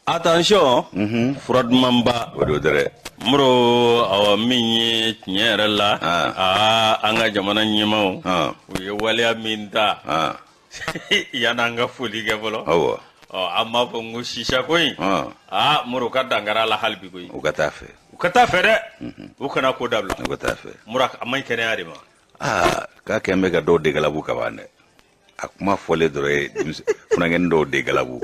Attention, fura dumanba. O don dɛrɛ. Moro, awa, min ye tiɲɛ yɛrɛ la, Ah. aa, an ka jamana ɲɛmaaw, u ye waleya min ta, yan'an ka foli kɛ fɔlɔ, ɔ, an b'a fɔ n ko sisa ko in, aa, Moro, ka dankari a la hali bi koyi. U ka taa fɛ. U ka taa fɛ dɛ, u kana ko dabila. U ka taa fɛ. Moro, a man ɲi kɛnɛya de ma. Aa, k'a kɛn bɛ ka dɔw degalabu ka ban dɛ. A kuma fɔlen dɔrɔn ye funankɛnin dɔw degalabu.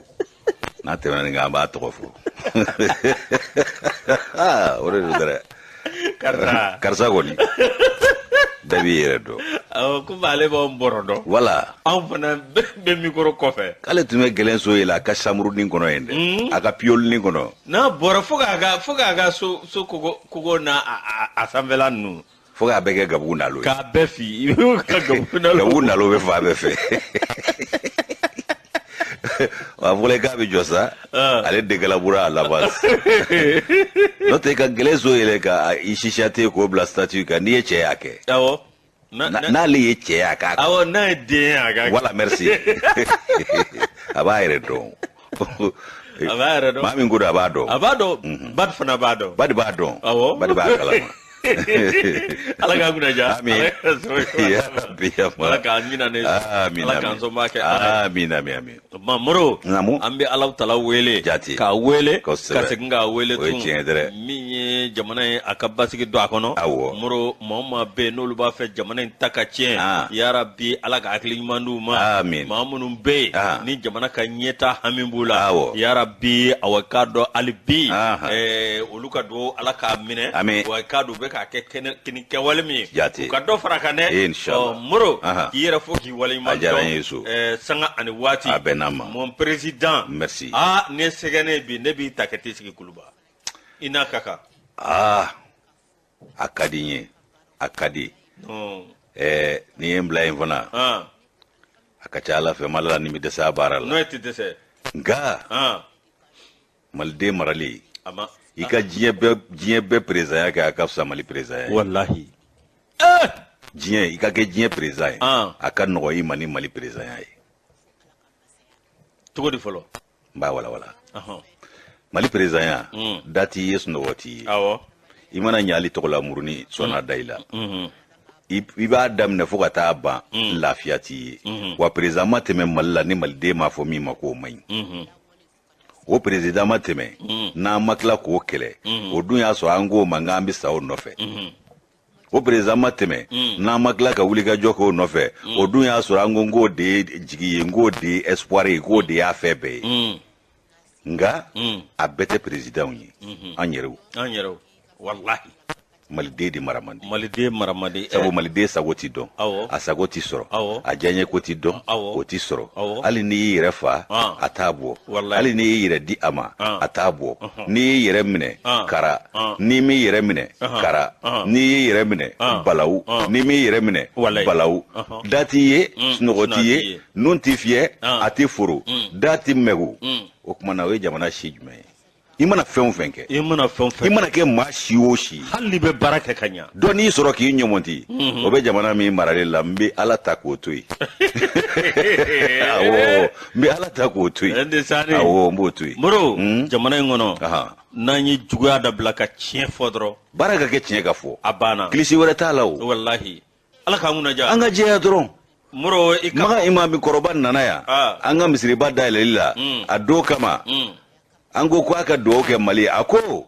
N'a tɛmɛna nin kan, an b'a tɔgɔ fɔ. Aa, o de don dɛ. Karisa. Karisa kɔni, bɛɛ b'i yɛrɛ dɔn. Awɔ, komi ale b'anw bɔrɔ dɔn. Wala. Anw fana bɛ mikoro kɔfɛ. K'ale tun bɛ gɛlɛn so yɛlɛ a ka samuruni kɔnɔ yen dɛ. A ka piyolini kɔnɔ. N'a bɔra fo k'a ka so kogo n'a a sanfɛla ninnu. Fo k'a bɛɛ kɛ gabugu nalo ye. K'a bɛɛ fi ka gabugu nalo. Gabugu nalo bɛ fan bɛɛ fɛ. A fɔra k'a bɛ jɔ sa, ale degalabura à l'avance. N'o tɛ, ka gɛlɛn so yɛlɛ ka i sisa te k'o bila statut kan, n'i ye cɛ y'a kɛ. Awɔ. N'ale ye cɛ y'a k'a kɛ. Awɔ, n'a ye den ye a k'a kɛ. Voilà, merci. A b'a yɛrɛ dɔn. A b'a yɛrɛ dɔn. Maa min ko don, a b'a dɔn. A b'a dɔn. Badi fana b'a dɔn. Badi b'a dɔn. Awɔ. Badi b'a kalama. Ala k'an kunna diya. Amin. Ya Rabbi ya ma. Ala k'an ɲina ne. Amin. Ala k'an sɔnba kɛ Ala ye. Amin, amin, amin. Ma Moro, Naamu. an bɛ Ala tala wele. Jati. K'a wele. Kosɛbɛ. Ka segin k'a wele O ye tun. tiɲɛ ye dɛrɛ. Min ye jamana ye, a ka basigi don a kɔnɔ. Awɔ. Moro, maa o maa bɛ yen n'olu b'a fɛ jamana in ta ka tiɲɛ. Ah. Yarabi, Ala ka hakili ɲuman d'u ma. Amin. Maa minnu bɛ yen Ah. ni jamana ka ɲɛta hami b'u la. Awɔ. Yarabi, awa, k'a dɔn hali bi. Aha. Olu ka dugawu, Ala k'a minɛ. Amin. Wa k'a dɔn u bɛ k'a kɛ kɛnɛ ni kɛwale min ye. Jate. U ka dɔ fara a kan dɛ. Inshallah. Ɔ, Moro, Aha. k'i yɛrɛ fo k'i waleɲuman A diyara dɔn. n ye, Yusu. Sanga ani waati. A bɛnna ma. Mon président. Merci. Aa, ne sɛgɛnnen bi, ne b'i ta ka t'i sigi Kuluba. I n'a ka kan. Aa, a ka di n ye, a ka di. Non. N'i ye n bila yen fana, Ah. a ka ca Ala fɛ, n ma la ni bɛ dɛsɛ a baara la. N'o tɛ dɛsɛ. Nka Ah. maliden marali, A ma. i ka diɲɛ bɛɛ président kɛ, a ka fisa Mali président ye. Wallahi. Diɲɛ, i ka kɛ diɲɛ président ye, Ah. a ka nɔgɔ i ma ni Mali président ye. Cogo di fɔlɔ? N b'a walawala. Ɔhɔn. Mali président ya, da t'i ye, sunɔgɔ t'i ye. I mana ɲali tɔgɔ la muruni sɔnna da i la. I b'a daminɛ fo ka taa ban, lafiya t'i ye. Wa président ma tɛmɛ Mali la ni maliden m'a fɔ min ma k'o man ɲi. O président ma tɛmɛ n'an ma tila k'o kɛlɛ. O dun y'a sɔrɔ an k'o ma k'an bɛ sa o nɔfɛ. O président ma tɛmɛ n'an ma tila ka wulikajɔ k'o nɔfɛ. O dun y'a sɔrɔ an ko k'o de ye jigi ye, k'o de ye espoir ye, k'o de y'a fɛn bɛɛ ye. Nka a bɛɛ tɛ présidentw ye, an yɛrɛw. An yɛrɛw. Wallahi. Maliden de mara man di. Maliden mara man di. Sabu maliden sago ti dɔn. A sago ti sɔrɔ. A diyaɲɛ ko ti dɔn. O ti sɔrɔ. Hali n'i y'i yɛrɛ fa, Ah. a t'a bɔ. Wallahi. Hali n'i y'i yɛrɛ di a ma, Ah. a t'a bɔ. N'i y'i yɛrɛ minɛ, kara. Ah. N'i m'i yɛrɛ minɛ, kara. N'i y'i yɛrɛ minɛ, Ah. balawu. Ah. N'i m'i yɛrɛ minɛ, Wallahi. balawu. Da t'i ye, sunɔgɔ t'i ye, nun t'i fiyɛ, Ah. a t'i foro, da t'i mɛgu. O tuma na, o ye jamana si jumɛn ye? I mana fɛn o fɛn kɛ, I mana fɛn o fɛn i mana kɛ maa si o si ye, hali n'i bɛ baara kɛ ka ɲa, dɔ n'i sɔrɔ k'i ɲɔmɔti, o bɛ jamana min marali la, n bɛ Ala ta k'o to yen. Awɔ, n bɛ Ala ta k'o to yen. Ɛnde sani. Awɔ, n b'o to yen. Moro, jamana in kɔnɔ, n'an ye juguya dabila ka tiɲɛ fɔ dɔrɔn, baara ka kɛ, tiɲɛ ka fɔ, a banna. Kilisi wɛrɛ t'a la o. Wallahi, Ala k'an kunna diya. An ka jɛya dɔrɔn. Moro, i ka Maga imami kɔrɔba nana yan, Ah. an ka misiriba dayɛlɛli la. A don kama, an ko ko a ka dugawu kɛ Mali ye. A ko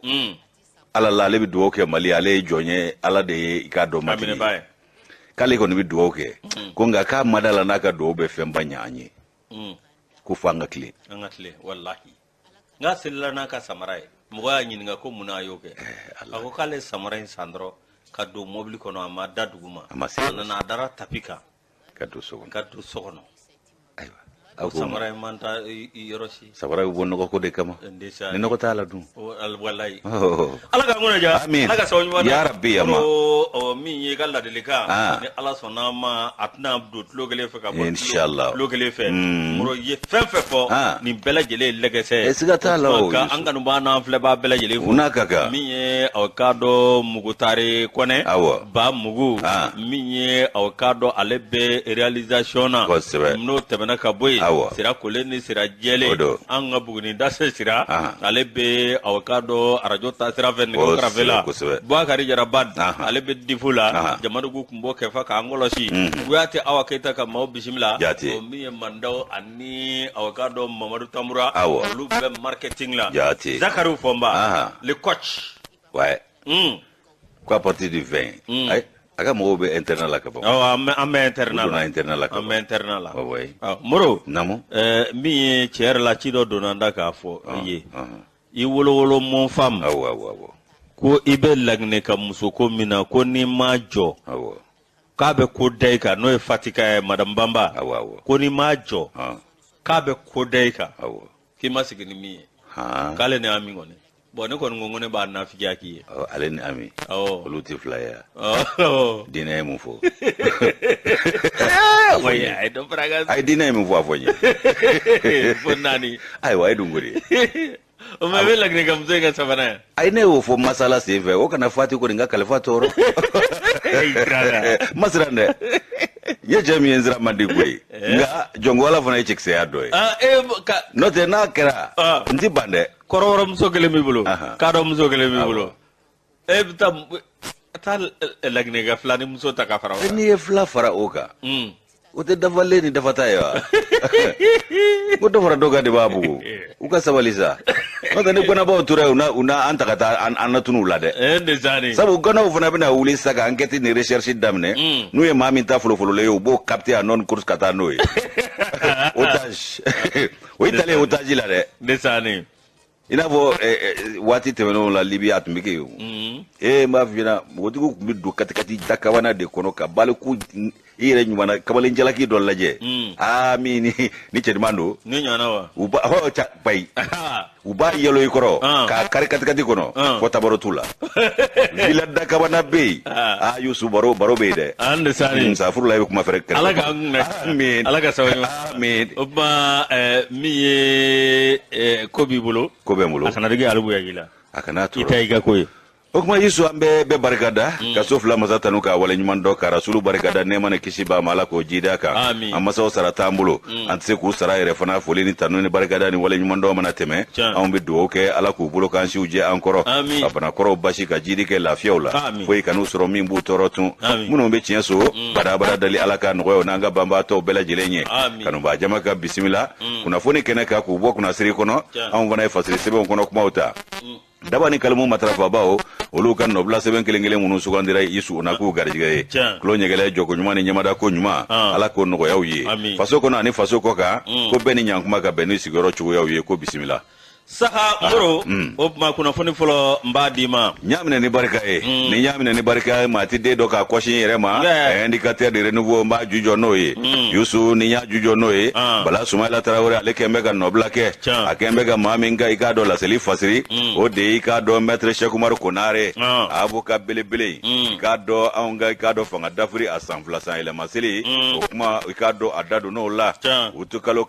Ala la, ale bɛ dugawu kɛ Mali ye, ale ye jɔn ye, Ala de ye i k'a dɔn matigi ye. Minɛba ye. K'ale kɔni bɛ dugawu kɛ ko, nka k'a ma da la n'a ka dugawu bɛ fɛnba ɲɛ an ye, ko fo an ka tilen. An ka tilen, wallahi. N k'a selila n'a ka samara ye. Mɔgɔ y'a ɲininka ko mun na a y'o kɛ. A ko k'ale ye samara in san dɔrɔn ka don mobili kɔnɔ, a ma da dugu ma. A ma se. A nana, a dara tapi kan. Ka don so kɔnɔ. Ka don so kɔnɔ. Ayiwa, O aw ko samara in man taa i yɔrɔ si. Samara bɛ bɔ nɔgɔ ko de kama. Ndesa. Ni nɔgɔ t'a la dun? Wallahi. Oh. Ala k'an kunna diya. Amin. Ala ka sababu ɲuman Ya Rabbi, ya ma. Ɔ, min ye i ka ladilikan, Ah. ni Ala sɔnna a ma, a tɛna don tulo kelen fɛ ka bɔ Inshallah. tulo kelen fɛ. Moro ye fɛn fɛn fɔ, Ah. nin bɛɛ lajɛlen ye lɛgɛsɛ. Eh, siga t'a la o, Ka Yusuf. an kanubaa n'an filɛbaa bɛɛ lajɛlen fo. U n'a ka kan. Min ye aw k'a dɔn Mugutare Kɔnɛ. Awɔ. Ba Mugu. Ah. Min ye aw k'a dɔn ale bɛ réalisation na. Kosɛbɛ. N'o tɛmɛna ka bɔ yen. Awɔ. Sira kolen ni sira jɛlen. O don. An ka Buguni dase sira. Ahan. Ale bɛ aw k'a dɔn arajo ta sira fɛ nɛgɛw Kosɛbɛ, karafe la. kosɛbɛ. Bubakari Jaraba Ahan. ale bɛ difu la. Ahan. Jamadugu kun bɔ kɛfa k'an kɔlɔsi. Kuyate Awa Keyita ka maaw bisimila. Jaati. O min ye Mandaw ani aw k'a dɔn Mamadu Tamura. Awɔ. Olu bɛ marketing la. Jaati. Zakari Fɔnba. Ahan. Le coach. Ouais. Ko à partir du 20. Ayi, a ka mɔgɔw bɛ internat la ka ban. Awɔ, an bɛ internat U donna la. internat la ka An bɛ ban. internat la. Ouais, ouais. Awɔ, Moro. Naamu. Min ye tiɲɛ yɛrɛ la ci dɔ donna n da k'a fɔ i ye. Ɔhɔn. I wolowolo mon femme. Awɔ, awɔ, awɔ. Ko i bɛ Laginɛ ka musoko min na ko n'i ma jɔ. Awɔ. K'a bɛ ko da i kan n'o ye Fatika ye Madame Banba. Awɔ, awɔ. Ko n'i ma jɔ. Ɔn. K'a bɛ ko da i kan. Awɔ. K'i ma sigi ni min ye. Han. K'ale ni Ami kɔni. Bon ne kɔni ko ne b'a nafigiya k'i ye. Ɔ, ale ni Ami. Awɔ. Olu tɛ fila ye wa? Awɔ. Diinɛ ye mun fɔ? Wayi, a ye dɔ fara a kan. A ye diinɛ ye mun fɔ a fɔ n ye. Fo naani. Ayiwa, a ye dun ko de. O ma i bɛ Laginɛ ka muso in ka sabanan ye. Ayi, ne y'o fɔ masala sen fɛ, o kana Fati kɔni ka kalifa tɔɔrɔ. I siranna. Ma siran dɛ. N ye cɛ min ye n siran man di koyi. Nka jɔnko Ala fana ye cɛkisɛya dɔ ye. Ah, e ka N'o tɛ n'a kɛra, Ah. n ti ban dɛ. kɔrɔbɔrɔmuso kelen b'i bolo. Ahan. Kadɔmuso kelen b'i Awɔ. bolo. E bɛ taa Laginɛ ka filani muso ta ka fara o kan. N'i ye fila fara o kan, o tɛ dafalen ni dafata ye wa? Ko dɔ fara dɔ kan de b'a bugu. U ka sabali sa. N'o tɛ ni ganabaw tora yen, u na an ta ka taa an natunu u la dɛ. E de sani. Sabu ganaw fana bɛna wuli sisan ka enquête ni recherche daminɛ. N'u ye maa min ta folofololen ye, u b'o capter à non course ka taa n'o ye. Otage. O ye talen otage la dɛ. De sani. I n'a fɔ waati tɛmɛnenw la Libi a tun bɛ kɛ yen o. Ee n b'a f'i ɲɛna npogotigiw tun bɛ don katikati dakabana de kɔnɔ ka baliku i yɛrɛ ɲuman na kamalen jalaki dɔ lajɛ. Aa min ni cɛ ɲuman don. Ni ɲɔgɔnna wa? U b'a hɔ ca bayi. U b'a yɛlɛ i kɔrɔ k'a kari katikati kɔnɔ fɔ tabaro t'u la. Villa dakabana bɛ yen. Aa Yusu baro baro bɛ yen dɛ. An de sani. Safuru la i bɛ kuma fɛrɛ kɛrɛfɛ. Ala k'an kunna. Amiin. Ala ka sababu ɲuman. Amiin. O tuma min ye ko b'i bolo. Ko bɛ n bolo. A kana digi Alibu Yagi la. A kana I tɔɔrɔ. ta i ka ko ye. O kuma Yesu an bɛ bɛɛ barika da ka so fila masa tanu k'a waleɲuman dɔn ka rasulu barika da nɛɛma ni kisi b'a ma Ala k'o jidi a kan. Amin. An masaw sara t'an bolo an tɛ se k'u sara yɛrɛ fana foli ni tanu ni barikada ni waleɲuman dɔn mana tɛmɛ Tiɲɛ. anw bɛ dugawu kɛ Ala k'u bolo k'an siw jɛ an kɔrɔ Amin. ka banakɔrɔw basi ka jidi kɛ lafiyaw la Amin. foyi kan'u sɔrɔ min b'u tɔɔrɔ tun Amin. minnu bɛ tiɲɛ so badabada dali Ala ka nɔgɔya u n'an ka banbaatɔw bɛɛ lajɛlen ye Amin. kanubaa jama ka bisimila kunnafoni kɛnɛ kan k'u bɔ kunnasiri kɔnɔ Tiɲɛ. anw fana ye fasiri sɛbɛnw kɔnɔ kumaw ta daba ni kalimu matarafabaw olu ka nɔbila sɛbɛn kelen kelen minnu sugandira Isu na k'u garijɛgɛ ye Tiɲɛ. tulo ɲɛgɛlɛ jɔko ɲuman ni ɲɛmada ko ɲuman Ala k'o nɔgɔyaw ye Amin. faso kɔnɔ ani faso kɔ kan ko bɛɛ ni ɲankuma ka bɛn ni sigiyɔrɔ cogoyaw ye ko bisimila. Saha Moro, o tuma kunnafoni fɔlɔ n b'a d'i ma. N y'a minɛ ni barika ye ni n y'a minɛ ni barika ye maa ti den dɔ k'a kɔsi n yɛrɛ ma indicateur de renouveau n b'a jujɔ n'o ye Yusu ni n y'a jujɔ n'o ye Bala Sumayila Tarawele ale kɛn bɛ ka nɔbila kɛ Tiɲɛ. a kɛn bɛ ka maa min ka i k'a dɔn laseli fasiri o de ye i k'a dɔn maître Cheikh Umaru Konare avocat belebele i k'a dɔn anw ka i k'a dɔn fanga dafiri a san fila san yɛlɛma seli o kuma i k'a dɔn a da donn'o la Tiɲɛ. utu kalo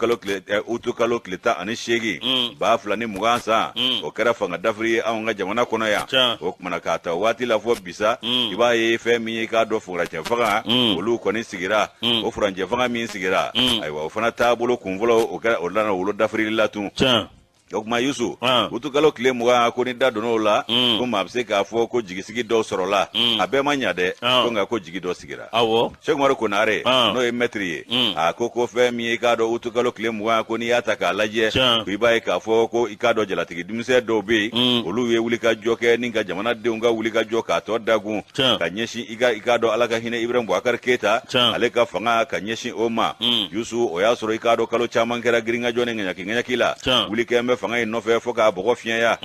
tile 18 2020 san o kɛra fanga dafiri ye anw ka jamana kɔnɔ yan Tiɲɛ. o kumana k'a ta waati la fɔ bisa i b'a ye fɛn min ye i k'a dɔn furancɛ fanga olu kɔni sigira o furancɛ fanga min sigira ayiwa o fana taabolo kunfɔlɔ o kɛra o nana wolo dafirili la tun. Tiɲɛ. O kuma Yusu utu kalo tile 20 ko ni da donn'o la ko maa bɛ se k'a fɔ ko jigisigi dɔw sɔrɔla a bɛɛ ma ɲa dɛ ko nka ko jigi dɔ sigira. Awɔ. Cheikh Umaru Konare n'o ye maître ye a ko ko fɛn min ye i k'a dɔn utu kalo tile 20 ko n'i y'a ta k'a lajɛ Tiɲɛ. ko i b'a ye k'a fɔ ko i k'a dɔn jalatigi denmisɛn dɔw bɛ yen olu ye wulikajɔ kɛ ni ka jamanadenw ka wulikajɔ k'a tɔ dagun Tiɲɛ. ka ɲɛsin i ka i k'a dɔn Ala ka hinɛ Ibrahim Boubacar Keita Tiɲɛ. ale ka fanga ka ɲɛsin o ma Yusu o y'a sɔrɔ i k'a dɔn kalo caman kɛra girinkajɔ ni ŋaɲaki ŋaɲaki la Tiɲɛ. wuli kɛ bɛ fanga in nɔfɛ fo k'a bɔgɔ fiɲɛya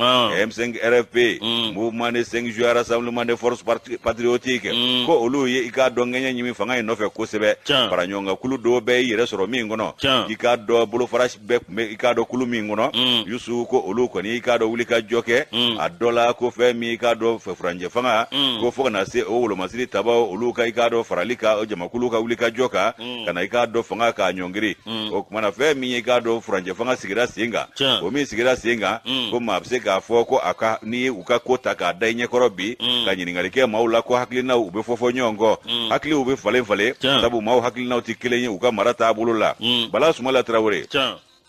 M5 RFP mouvement de 5 juillet rassemblement des forces patriotiques ko olu ye i k'a dɔn ŋɛɲɛ ɲimi fanga in nɔfɛ kosɛbɛ Tiɲɛ. fara ɲɔgɔn kan kulu dɔw bɛɛ y'i yɛrɛ sɔrɔ min kɔnɔ Tiɲɛ. i k'a dɔn bolofara bɛɛ tun bɛ i k'a dɔn kulu min kɔnɔ Yusu ko olu kɔni i k'a dɔn wuli ka jɔ kɛ a dɔ la ko fɛn min i k'a dɔn furancɛ fanga ko fo ka na se o wolomasiri tabaw olu ka i k'a dɔn farali ka o jamakulu ka wuli ka jɔ kan ka na i k'a dɔn fanga k'a ɲɔngiri o kumana fɛn min ye i k'a dɔn furancɛ fanga sigira sen kan Tiɲɛ. o min min sigira sen kan, ko maa bɛ se k'a fɔ ko a ka n'i ye u ka ko ta k'a da i ɲɛkɔrɔ bi, ka ɲininkali kɛ maaw la, ko hakilinaw u bɛ fɔ fɔ ɲɔgɔn kɔ, hakiliw bɛ falen falen, sabu maaw hakilinaw tɛ kelen ye u ka mara taabolo la. Bala Sumala Tarawele,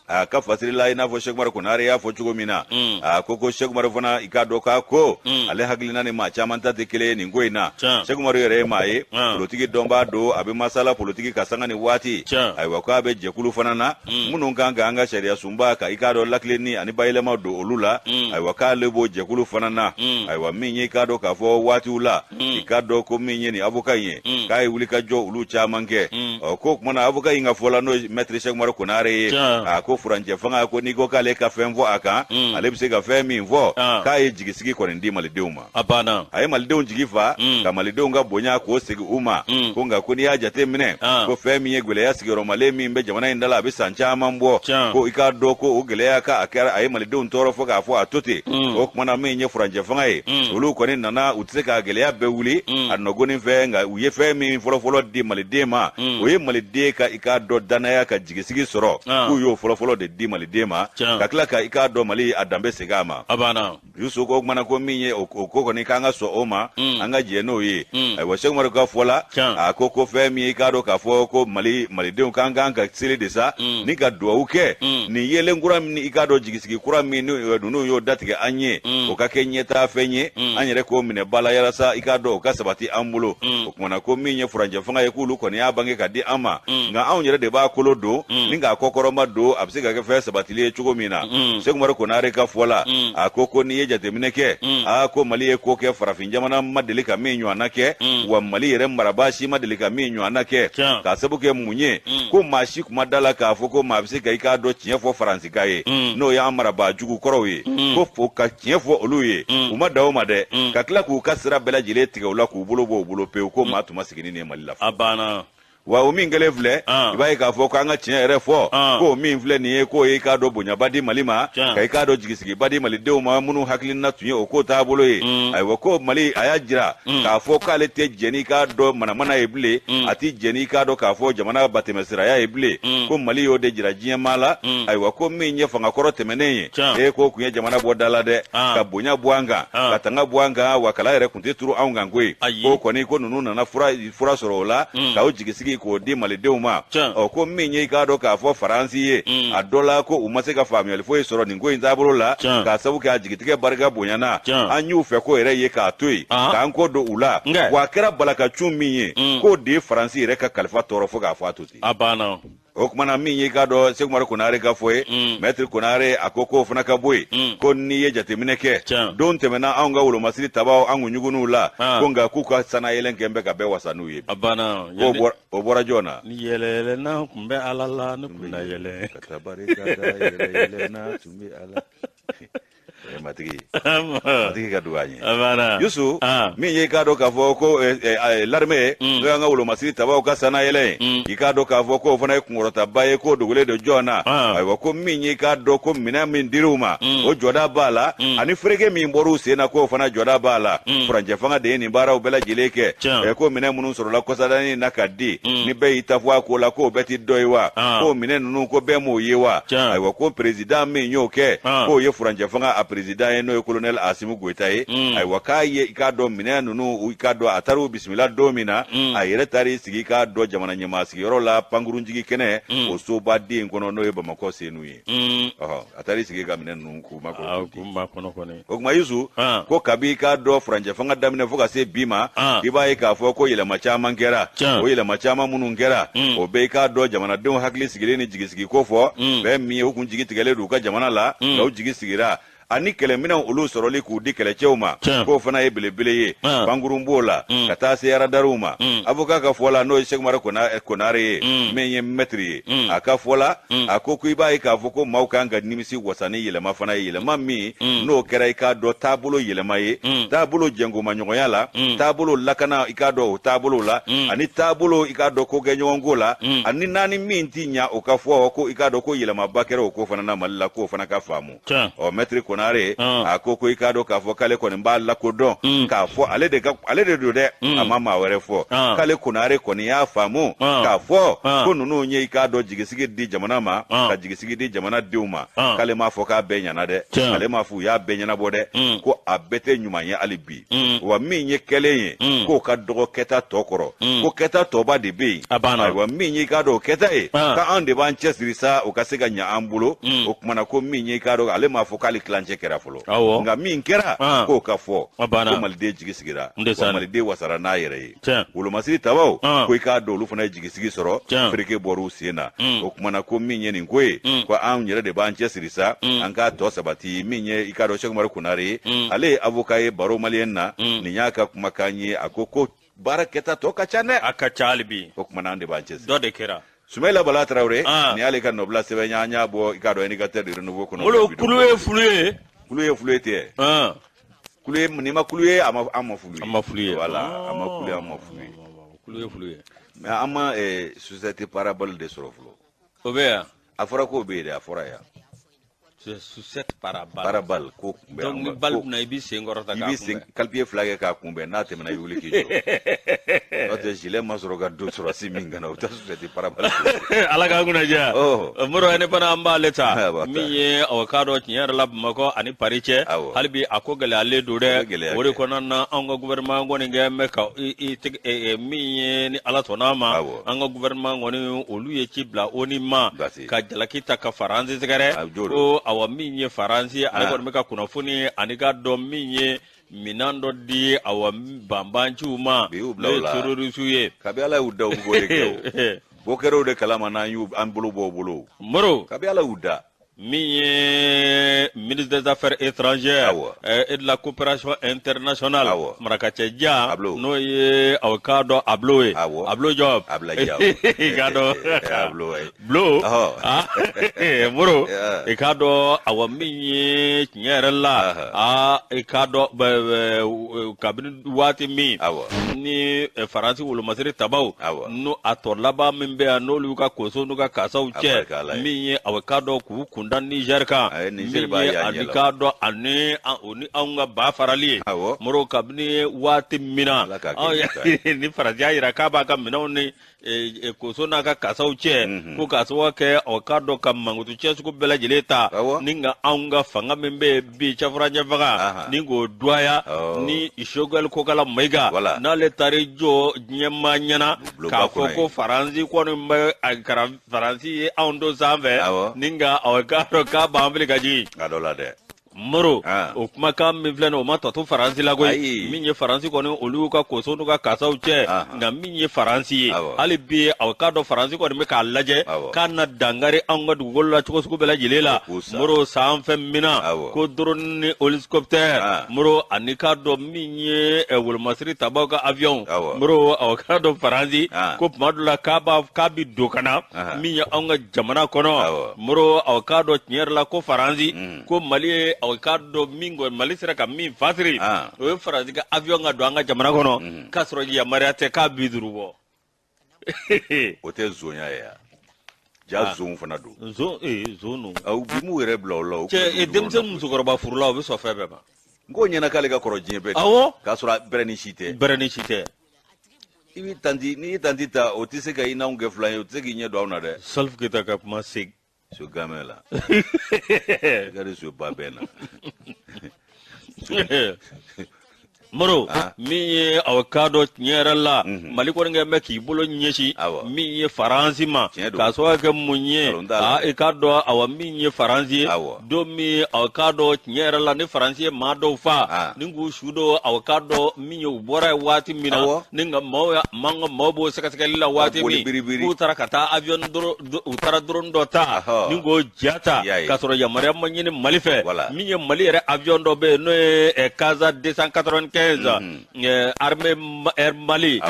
a ka fasiri la, i n'a fɔ Sɛkumaru Konare y'a fɔ cogo min na, a ko ko Sɛkumaru fana, i k'a dɔn k'a ko ale hakilina ni maa caman ta tɛ kelen ye nin ko in na. Sɛkumaru yɛrɛ ye maa ye, politiki dɔnbaa don, a bɛ masala politiki ka sanga ni waati. Ayiwa, k'a bɛ jɛkulu fana na minnu kan ka an ka sariya sunba ka i k'a dɔn lakilenni ani bayɛlɛma don olu la. Ayiwa, k'ale b'o jɛkulu fana na. Ayiwa, min ye i k'a dɔn k'a fɔ waatiw la, i k'a dɔn ko min ye nin avocat in ye, k'a ye wulikajɔ olu caman kɛ. Ɔ, ko tuma na avocat in ka fɔ la, n'o ye maître Sɛkumaru Konare ye, a ko furancɛ fanga, ko n'i ko k'ale ka fɛn fɔ a kan, ale bɛ se ka fɛn min fɔ, k'a ye jigisigi kɔni di malidenw ma. A banna. A ye malidenw jigi fa, ka malidenw ka bonya k'o segin u ma. Ko nka ko n'i y'a jate minɛ, ko fɛn min ye gɛlɛya sigiyɔrɔmalen min bɛ jamana in da la, a bɛ san caman bɔ, ko i k'a dɔn ko o gɛlɛya ka a kɛra a ye malidenw tɔɔrɔ fo k'a fɔ a to ten. O tuma na, min ye furancɛ fanga ye, olu kɔni nana, u tɛ se ka gɛlɛya bɛɛ wuli a nɔgɔnin fɛ, nka u ye fɛn min fɔlɔfɔlɔ di maliden ma, o ye maliden ka i k'a dɔn danaya ka jigisigi sɔrɔ. K'u y'o fɔlɔfɔlɔ de di maliden ma, ka tila ka i k'a dɔn Mali a danbe segin a ma. A banna. Yusu ko kumana ko min ye o ko kɔni, k'an ka sɔn o ma, an ka jɛ n'o ye. Ayiwa, Sɛkumaru ka fɔ la, a ko ko fɛn min ye i k'a dɔn k'a fɔ ko Mali malidenw k'an kan ka seli de sa ni ka duwawu kɛ nin yelen kura min, i k'a dɔn jigisigi kura min ninnu y'o datigɛ an ye, o ka kɛ ɲɛtaa fɛn ye, an yɛrɛ k'o minɛ ba la yalasa i k'a dɔn o ka sabati an bolo. O kumana ko min ye furancɛ fanga ye, k'olu kɔni y'a bange ka di an ma, nka anw yɛrɛ de b'a kolo don ni k'a kɔkɔrɔma don, a bɛ se ka kɛ fɛn sabatili ye cogo min na. Sɛkumaru Konare ka fɔ la, a ko ko n'i ye jateminɛ kɛ, a ko Mali ye ko kɛ farafin jamana ma deli ka min ɲɔgɔnna kɛ, wa Mali yɛrɛ marabaa si ma deli ka min ɲɔgɔnna kɛ. K'a sabu kɛ mun ye? Ko maa si kuma da la k'a fɔ ko maa bɛ se ka i k'a dɔn tiɲɛ fɔ Faransika ye, n'o y'an marabaa jugu kɔrɔw ye, ko fo ka tiɲɛ fɔ olu ye. U ma da o ma dɛ, ka tila k'u ka sira bɛɛ lajɛlen tigɛ u la, k'u bolo bɔ u bolo pewu, ko maa tun ma sigi ni nin ye Mali la. A banna. Wa o min kɛlen filɛ, i b'a ye k'a fɔ k'an ka tiɲɛ yɛrɛ fɔ, k'o min filɛ nin ye, k'o ye i k'a dɔn bonyaba di Mali ma, ka i k'a dɔn jigisigiba di malidenw ma minnu hakilina tun ye o ko taabolo ye. Ayiwa, ko Mali a y'a jira k'a fɔ k'ale tɛ jɛn n'i k'a dɔn manamana ye bilen, a tɛ jɛn n'i k'a dɔn k'a fɔ jamana batɛmɛsiraya ye bilen, ko Mali y'o de jira diɲɛmaa la. Ayiwa, ko min ye fangakɔrɔ tɛmɛnen ye, e k'o tun ye jamana bɔ da la dɛ, ka bonya bɔ an kan, ka tanga bɔ an kan, wa kala yɛrɛ tun tɛ turu anw kan koyi. Ko kɔni ko ninnu nana fura sɔrɔ o la, k'aw jigisigi k'o di malidenw ma. Ɔ, ko min ye i k'a dɔn k'a fɔ Faransi ye, a dɔ la ko u ma se ka faamuyali foyi sɔrɔ nin ko in taabolo la, k'a sabu kɛ a jigitigɛ barika bonyana, an y'u fɛ ko yɛrɛ ye k'a to yen, k'an kɔ don u la. Wa a kɛra balakacun min ye, k'o de ye Faransi yɛrɛ ka kalifa tɔɔrɔ fo k'a fɔ a to ten. A banna. O kumana min ye k'a dɔn Sɛkumaru Konare ka fɔ ye, maître Konare a ko k'o fana ka bɔ yen, ko n'i ye jateminɛ kɛ, don tɛmɛna anw ka wolomasiri tabaw an kun ɲugunn'u la, ko nka k'u ka sanayɛlɛn kɛ bɛ ka bɛɛ wasa n'u ye. A banna. O bɔra jɔn na? Ni yɛlɛ yɛlɛnna tun bɛ Ala la, ne kun na yɛlɛ. Ka taa barika da yɛlɛ yɛlɛnna tun bɛ Ala. Matigi, matigi ka dugawu an ye. Yusu, min ye i k'a dɔn k'a fɔ ko l'armée, n'o y'an ka wolomasiri tabaw ka sannayɛlɛn ye, i k'a dɔn k'a fɔ k'o fana ye kunkɔrɔtaba ye, k'o dogolen don jɔn na? Ayiwa, ko min ye i k'a dɔn ko minɛn min dir'u ma, o jɔda b'a la, ani fereke min bɔr'u sen na, k'o fana jɔda b'a la. Furancɛ fanga de ye nin baaraw bɛɛ lajɛlen kɛ. Ko minɛn minnu sɔrɔla kɔsadani na ka di, ni bɛɛ y'i ta fɔ a ko la, k'o bɛɛ ti dɔ ye wa? K'o minɛn ninnu, ko bɛɛ m'o ye wa? Ayiwa, ko président min y'o kɛ, k'o ye furancɛ fanga a président ye, n'o ye colonel Asimi Goyita ye. Ayiwa, k'a ye i k'a dɔn minɛn ninnu, i k'a dɔn a taar'u bisimila don min na, a yɛrɛ taar'i sigi i k'a dɔn jamana ɲɛmaa sigiyɔrɔ la, pankurunjigi kɛnɛ, o soba den kɔnɔ, n'o ye Bamakɔ Senu ye. Ɔhɔ, a taar'i sigi ka minɛn ninnu k'u makɔnɔ. O tuma Yusu, ko kabi i k'a dɔn furancɛ fanga daminɛ fo ka se bi ma, i b'a ye k'a fɔ ko yɛlɛma caman kɛra. O yɛlɛma caman minnu kɛra, o bɛ i k'a dɔn jamanadenw hakili sigilen ni jigisigi ko fɔ, fɛn min ye u kun jigi tigɛlen don u ka jamana la, nka u jigi sigira, ani kɛlɛminɛnw olu sɔrɔli k'u di kɛlɛcɛw ma, k'o fana ye belebele ye. Pankurun b'o la, ka taa se aradariw ma. Avocat ka fɔ la, n'o ye Sɛkumaru Konare ye, min ye mɛtiri ye, a ka fɔ la, a ko ko i b'a ye k'a fɔ ko maaw kan ka nimisi wasa ni yɛlɛma fana ye, yɛlɛma min n'o kɛra i k'a dɔn taabolo yɛlɛma ye, taabolo jɛnkomaɲɔgɔnya la, taabolo lakana i k'a dɔn o taabolo la, ani taabolo i k'a dɔn kokɛɲɔgɔnko la, ani naani min ti ɲa, o ka fɔ ko i k'a dɔn ko yɛlɛmaba kɛra o ko fana na Mali la, k'o fana ka faamu. Ɔ, mɛtiri Konare, a ko ko i k'a dɔn k'a fɔ k'ale kɔni b'a lakodɔn k'a fɔ ale de ka, ale de don dɛ, a ma maa wɛrɛ fɔ, k'ale Konare kɔni y'a faamu k'a fɔ ko ninnu ye i k'a dɔn jigisigi di jamana ma, ka jigisigi di jamana denw ma. K'ale m'a fɔ k'a bɛɛ ɲɛna dɛ, ale m'a fɔ u y'a bɛɛ ɲɛnabɔ dɛ, ko a bɛɛ tɛ ɲuman ye hali bi. Wa min ye kɛlen ye, k'o ka dɔgɔ kɛta tɔ kɔrɔ, ko kɛta tɔba de bɛ yen. Ayiwa, min ye i k'a dɔn o kɛta ye, k'an de b'an cɛsiri sa o ka se ka ɲɛ an bolo. O kumana ko min ye i k'a dɔn, ale m'a fɔ k'ale tilancɛ kɛra fɔlɔ, nka min kɛra, k'o ka fɔ ko maliden jigi sigira, wa maliden wasara n'a yɛrɛ ye. Wolomasiri tabaw, ko i k'a dɔn olu fana ye jigisigi sɔrɔ, fereke bɔr'u sen na. O kumana ko min ye nin ko ye, ko anw yɛrɛ de b'an cɛsiri sa an k'a tɔ sabati. Min ye i k'a dɔn Cheikh Umaru Konare ye, ale ye avocat ye barreau malien na, nin y'a ka kumakan ye. A ko ko baara kɛta tɔ ka ca dɛ. A ka ca hali bi. O kumana an de b'an cɛsiri. Dɔ de kɛra. Sumayila Bala Tarawele, nin y'ale ka nɔbila sɛbɛn ye, an y'a bɔ i k'a dɔn Indicateur du Renouveau kɔnɔ. Olu kulu ye fulu ye. Kulu ye fulu ye tɛ. Kulu ye, n'i ma kulu ye, a ma, an ma fulu ye. An ma fulu ye. Voilà, an ma kulu ye, an ma fulu ye. Kulu ye fulu ye. Mais an ma société parabole de sɔrɔ fɔlɔ. O bɛ yan. A fɔra k'o bɛ yen dɛ, a fɔra yan. Sucette parabole. Parabole ko kunbɛn. Donc ni balle kunna, i b'i sen kɔrɔta k'a kunbɛn. I b'i sen kalipiye fila kɛ k'a kunbɛn, n'a tɛmɛna i wuli k'i jɔ. N'o tɛ gilet ma sɔrɔ ka don sɔrɔsi min kana, o bɛ taa sucette parabole. Ala k'an kunna diya. Moro, ne fana an b'ale ta. Min ye o k'a dɔn tiɲɛ yɛrɛ la, Bamakɔ ani Paris cɛ, hali bi a ko gɛlɛyalen don dɛ. O de kɔnɔna na, anw ka gouvernement kɔni kɛ bɛ ka i tigɛ min ye, ni Ala sɔnna a ma, an ka gouvernement kɔni, olu ye ci bila ONU ma ka jalaki ta ka Faransi sɛgɛrɛ, ko awa min ye Faransi, ale kɔni bɛ ka kunnafoni ani ka dɔn min ye minɛn dɔ di awa banbanciw ma, n'o ye terroriste ye. Kabi Ala y'u da, u b'o de kɛ o. Bɔ kɛra o de kalama n'an y'u an bolo bɔ o bolo. Moro. Kabi Ala y'u da. Min ye ministre des Affaires étrangères et de la coopération internationale, Marakacɛ Dia, n'o ye aw k'a dɔn Ablo ye, Ablo Diop, i k'a dɔn Blo Moro, i k'a dɔn awa min ye tiɲɛ yɛrɛ la, aa i k'a dɔn kabini waati min ni Faransi wolomasiri tabaw n'o a tɔ laban min bɛ yan, n'olu ka koso n'u ka kasaw cɛ, min ye aw k'a dɔn k'u kunda Niger kan, min ye ani k'a dɔn ani o ni anw ka ba farali ye. Moro, kabini waati min na ni Faransi y'a jira k'a b'a ka minɛnw ni koso n'a ka kasaw cɛ, ko k'a sababu kɛ o k'a dɔn ka mankutu cɛ sugu bɛɛ lajɛlen ta ni ka anw ka fanga min bɛ yen bi, cɛfurancɛ fanga, ni k'o dɔgɔya, ni Choguel Kokala Mayiga n'ale taar'i jɔ diɲɛmaa ɲɛna k'a fɔ ko Faransi kɔni bɛ a kɛra Faransi ye anw to sanfɛ ni nka o k'a dɔn k'a b'an fili ka jigin. A dɔ la dɛ. Moro, o kumakan min filɛ nin, o ma tɔ to Faransi la koyi. Min ye Faransi kɔni, olu y'u ka koso n'u ka kasaw cɛ, nka min ye Faransi ye hali bi, aw k'a dɔn Faransi kɔni bɛ k'a lajɛ k'a na dankari anw ka dugukolo la cogo sugu bɛɛ lajɛlen la. Moro, sanfɛ mina ko drone ni hélicoptère, Moro, ani k'a dɔn min ye wolomasiri tabaw ka avion, Moro, aw k'a dɔn Faransi ko tuma dɔ la k'a b'a k'a bi don ka na min ye anw ka jamana kɔnɔ. Moro, aw k'a dɔn tiɲɛ yɛrɛ la ko Faransi ko Mali ye, aw k'a dɔn min kɔni Mali sera ka min fasiri, o ye Faransi ka avion ka don an ka jamana kɔnɔ k'a sɔrɔ yamaruya tɛ, k'a 50 bɔ. O tɛ zonya ye ya? Ja, zon fana don. Zon, ee, zon don. Aw bi m'u yɛrɛ bila o la. Cɛ, denmisɛnnin musokɔrɔba furula, o bɛ sɔn fɛn bɛɛ ma. N ko ɲɛna k'ale ka kɔrɔ diɲɛ bɛɛ. Awɔ. K'a sɔrɔ bɛrɛ ni si tɛ. Bɛrɛ ni si tɛ. I bɛ tanti, n'i ye tanti ta, o tɛ se ka i n'anw kɛ filan ye, o tɛ se k'i ɲɛ don anw na dɛ. Salif Keita ka kuma segin. Ce gamin là, regardez ce babin là. Moro, min ye aw k'a dɔn tiɲɛ yɛrɛ la, Mali kɔni kɛ bɛ k'i bolo ɲɛsin min ye Faransi ma, k'a sababu kɛ mun ye? I k'a dɔn awa min ye Faransi ye, don min aw k'a dɔn tiɲɛ yɛrɛ la ni Faransi ye maa dɔw fa ni k'u su dɔw, aw k'a dɔn min ye u bɔra yen waati min na, ni nka maaw m'an ka maaw b'o sɛgɛsɛgɛli la waati min k'u taara ka taa avion, u taara drone dɔ ta ni k'o ja ta k'a sɔrɔ yamaruya ma ɲini Mali fɛ. Min ye Mali yɛrɛ avion dɔ bɛ yen, n'o ye Casa 295. 2015, armée Air Mali,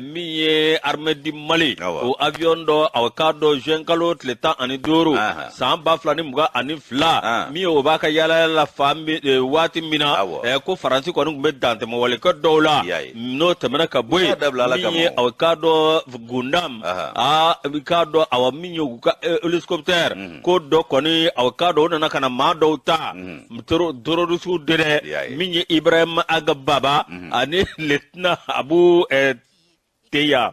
min ye armée du Mali, o avion dɔ, aw k'a dɔn, juin kalo tile 15 san 2022, min ye o b'a ka yaala yaala la fan waati min na, ko Faransi kɔni tun bɛ dantɛmɛwale kɛ dɔw la. N'o tɛmɛna ka bɔ yen, min ye aw k'a dɔn Gundam, aa, i k'a dɔn, awa, min ye u ka hélicoptère ko dɔ kɔni, aw k'a dɔn, o nana ka na maa dɔw ta, terroriste de dɛ, min ye Ibrahim Ag Baba ani lieutenant Abu Teya,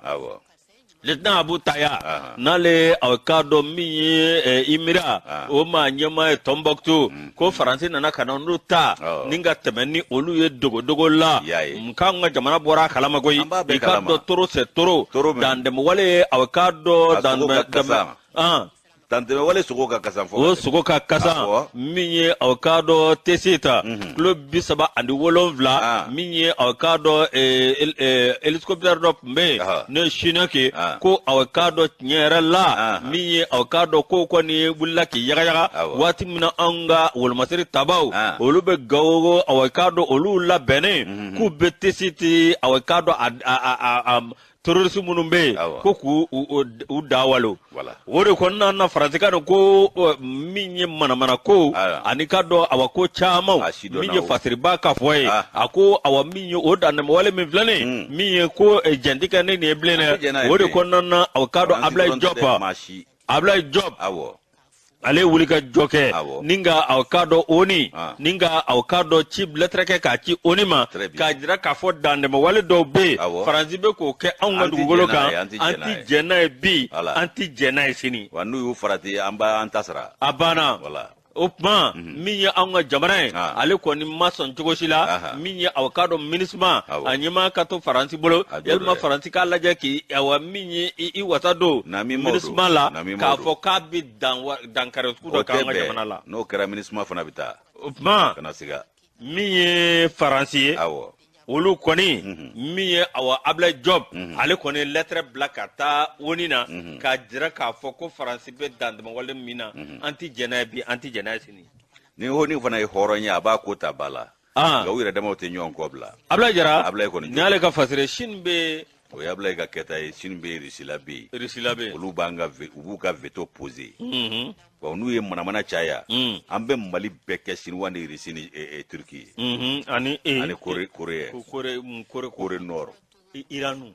lieutenant Abu Taya, n'ale, aw k'a dɔn, min ye Imira o maa ɲɛmaa ye Tombouctou, ko Faransi nana ka na n'u ta ni ka tɛmɛ ni olu ye dogodogo la. K'an ka jamana bɔra a kalama koyi. I k'a dɔn, trop c'est trop. Dantɛmɛwale, aw k'a dɔn, dantɛmɛ dantɛmɛwale sogo ka kasan fɔ. O sogo ka kasan. Min ye, aw k'a dɔn, Tessit kilo 37, min ye, aw k'a dɔn, hélicoptère dɔ tun bɛ yen, n'o ye Chinook, ko aw k'a dɔn, tiɲɛ yɛrɛ la, min ye, aw k'a dɔn, ko kɔni wulila k'i yagayaga waati min na, anw ka wolomasiri tabaw, olu bɛ Gawo, aw k'a dɔn, olu labɛnnen k'u bɛ Tessit, aw k'a dɔn, a terroriste minnu bɛ yen, ko k'u u da walo. O de kɔnɔna na, Faransi ka dɔn ko min ye manamana ko ani ka dɔn, awa, ko caman min ye fasiriba ka fɔ ye, a ko, awa, min ye o dantɛmɛwale min filɛ nin, min ye ko jɛnti kɛ ne nin ye bilen dɛ. O de kɔnɔna na, aw k'a dɔn, Ablaye Diop, Ablaye Diop, ale wuli ka jɔ kɛ ni ka, aw k'a dɔn, ONU, ni ka, aw k'a dɔn, ci lettre kɛ k'a ci ONU ma, k'a jira k'a fɔ dantɛmɛwale dɔw bɛ yen, Faransi bɛ k'o kɛ anw ka dugukolo kan, an ti jɛn n'a ye bi, an ti jɛn n'a ye sini. Wa n'u y'u farati, an b'an ta sara. A banna. O tuma, min ye anw ka jamana ye, ale kɔni ma sɔn cogo si la, min ye, aw k'a dɔn, MINUSMA a ɲɛmaa ka to Faransi bolo, yalima Faransi k'a lajɛ k'i, awa, min ye i wasa don MINUSMA la, k'a fɔ k'a bɛ dan dankari sugu dɔ k'an ka jamana la. N'o kɛra, MINUSMA fana bɛ taa. O tuma, kana siga. Min ye Faransi ye, olu kɔni, min ye, awa, Ablaye Diop, ale kɔni ye lettre bila ka taa ONU na, k'a jira k'a fɔ ko Faransi bɛ dantɛmɛwale min na, an ti jɛn n'a ye bi, an ti jɛn n'a ye sini. Ni ONU fana ye hɔrɔn ye, a b'a ko ta ba la, nka u yɛrɛ damaw tɛ ɲɔgɔn kɔ bila. Ablaye Jara. Ablaye kɔni. Nin y'ale ka fasire. Chine bɛ. O ye Ablaye ka kɛta ye. Chine bɛ, Russie bɛ yen. Russie bɛ yen. Olu b'an ka, u b'u ka veto poser. Bon, n'u ye manamana caya, an bɛ Mali bɛɛ kɛ Chinois ni Russie ni Turquie ye. Ani ani Corée, Corée. Corée, Corée. Corée Nord. Iran.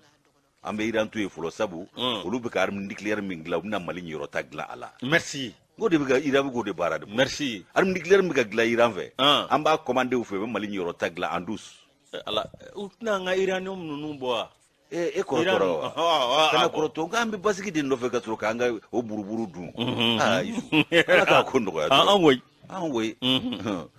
An bɛ Iran to yen fɔlɔ, sabu olu bɛ ka arme nucléaire min dilan, u bɛna Mali ɲiyɔrɔ ta dilan a la. Merci. N ko de bɛ ka Iran bɛ k'o de baara de. Merci. Arme nucléaire min bɛ ka dilan Iran fɛ, an b'a commander u fɛ, u bɛ Mali ɲiyɔrɔ ta dilan en douce. Ala, u tɛna an ka uranium ninnu bɔ wa? E kɔrɔtɔra wa? Kana kɔrɔtɔ k'an bɛ basigi de nɔfɛ ka sɔrɔ k'an ka o buruburu dun. Aa Isu, Ala k'a ko nɔgɔya. An koyi. An koyi.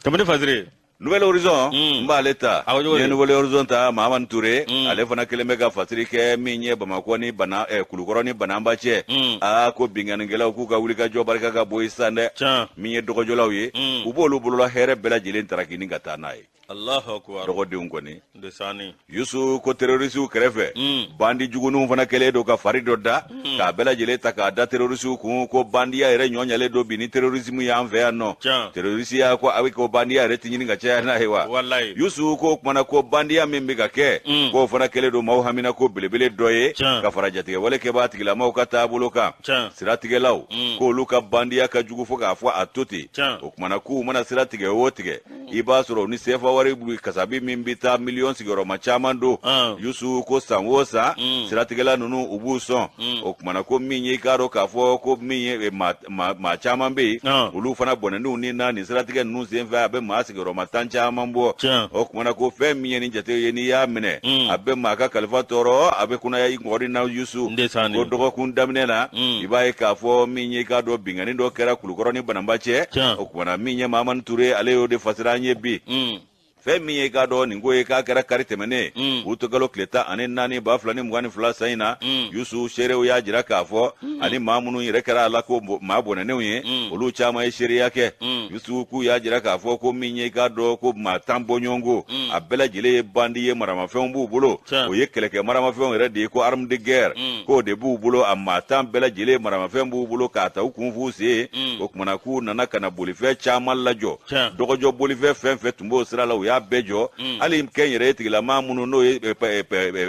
Tɛmɛ ni fasiri. Nouvel Horizon, n b'ale ta. N ye Nouvel Horizon ta. Mahamani Ture, ale fana kelen bɛ ka fasiri kɛ. Min ye Bamakɔ ni Bana, Kulukɔrɔ ni Bananba cɛ, aa, ko binkannikɛlaw k'u ka wulikajɔ barika ka bon sisan dɛ. Min ye dɔgɔjɔlaw ye, u b'olu bolola hɛrɛ bɛɛ lajɛlen taraki ni ka taa n'a ye. Allahu akbar. Dɔgɔdenw kɔni. Desani. Yusu ko terrorisiw kɛrɛfɛ, bandi juguninw fana kɛlen don ka fari dɔ da k'a bɛɛ lajɛlen ta k'a da terrorisiw kun, ko bandiya yɛrɛ ɲɔ ɲalen don bi ni terrorisme y'an fɛ yan nɔ. Terrorisiya ko a bɛ ko bandiya yɛrɛ tɛ ɲini ka caya n'a ye wa? Wallahi. Yusu ko o kumana ko bandiya min bɛ ka kɛ, k'o fana kɛlen don maaw hamina ko belebele dɔ ye, ka fara jatigɛwale kɛbaa tigilamaw ka taabolo kan. Siratigɛlaw k'olu ka bandiya ka jugu fo k'a fɔ a to ten. O kumana k'u mana sira tigɛ o tigɛ, i b'a sɔrɔ ni sefa wari kasabi min bɛ taa miliyɔn sigiyɔrɔma caman don. Yusu ko san o san, siratigɛla ninnu u b'u sɔn. O kumana ko min ye, i k'a dɔn k'a fɔ ko min ye maa caman bɛ yen, olu fana bɔnɛn'u ni na nin siratigɛ ninnu senfɛ, a bɛ maa sigiyɔrɔma 10 caman bɔ. O kumana ko fɛn min ye nin jate ye, n'i y'a minɛ, a bɛ maa ka kalifa tɔɔrɔ, a bɛ kunnaya i ngɔri na. Yusu ko dɔgɔkun daminɛ na, i b'a ye k'a fɔ min ye, i k'a dɔn, binkanni dɔ kɛra Kulukɔrɔ ni Bananba cɛ. O kumana min ye Mahamani Ture, ale y'o de fasira an ye bi. Fɛn min ye, k'a dɔn, nin ko ye k'a kɛra kari tɛmɛnen, utukalo tile 14 2022 san in na. Yusu, seerew y'a jira k'a fɔ ani maa minnu yɛrɛ kɛra a la ko maa bɔnɛnenw ye, olu caman ye seereya kɛ. Yusu k'u y'a jira k'a fɔ ko min ye, k'a dɔn, ko maa 10 bɔɲɔgɔnko, a bɛɛ lajɛlen ye bandi ye, maramafɛnw b'u bolo. O ye kɛlɛkɛ maramafɛnw yɛrɛ de ye, ko arme de guerre, k'o de b'u bolo. A maa 10 bɛɛ lajɛlen maramafɛn b'u bolo k'a ta u kun f'u sen. O kumana k'u nana ka na bolifɛn caman lajɔ, dɔgɔjɔ bolifɛn fɛn fɛn tun b'o sira la, u y'a y'a bɛɛ jɔ. Hali kɛnyɛrɛye tigilamaa minnu, n'o ye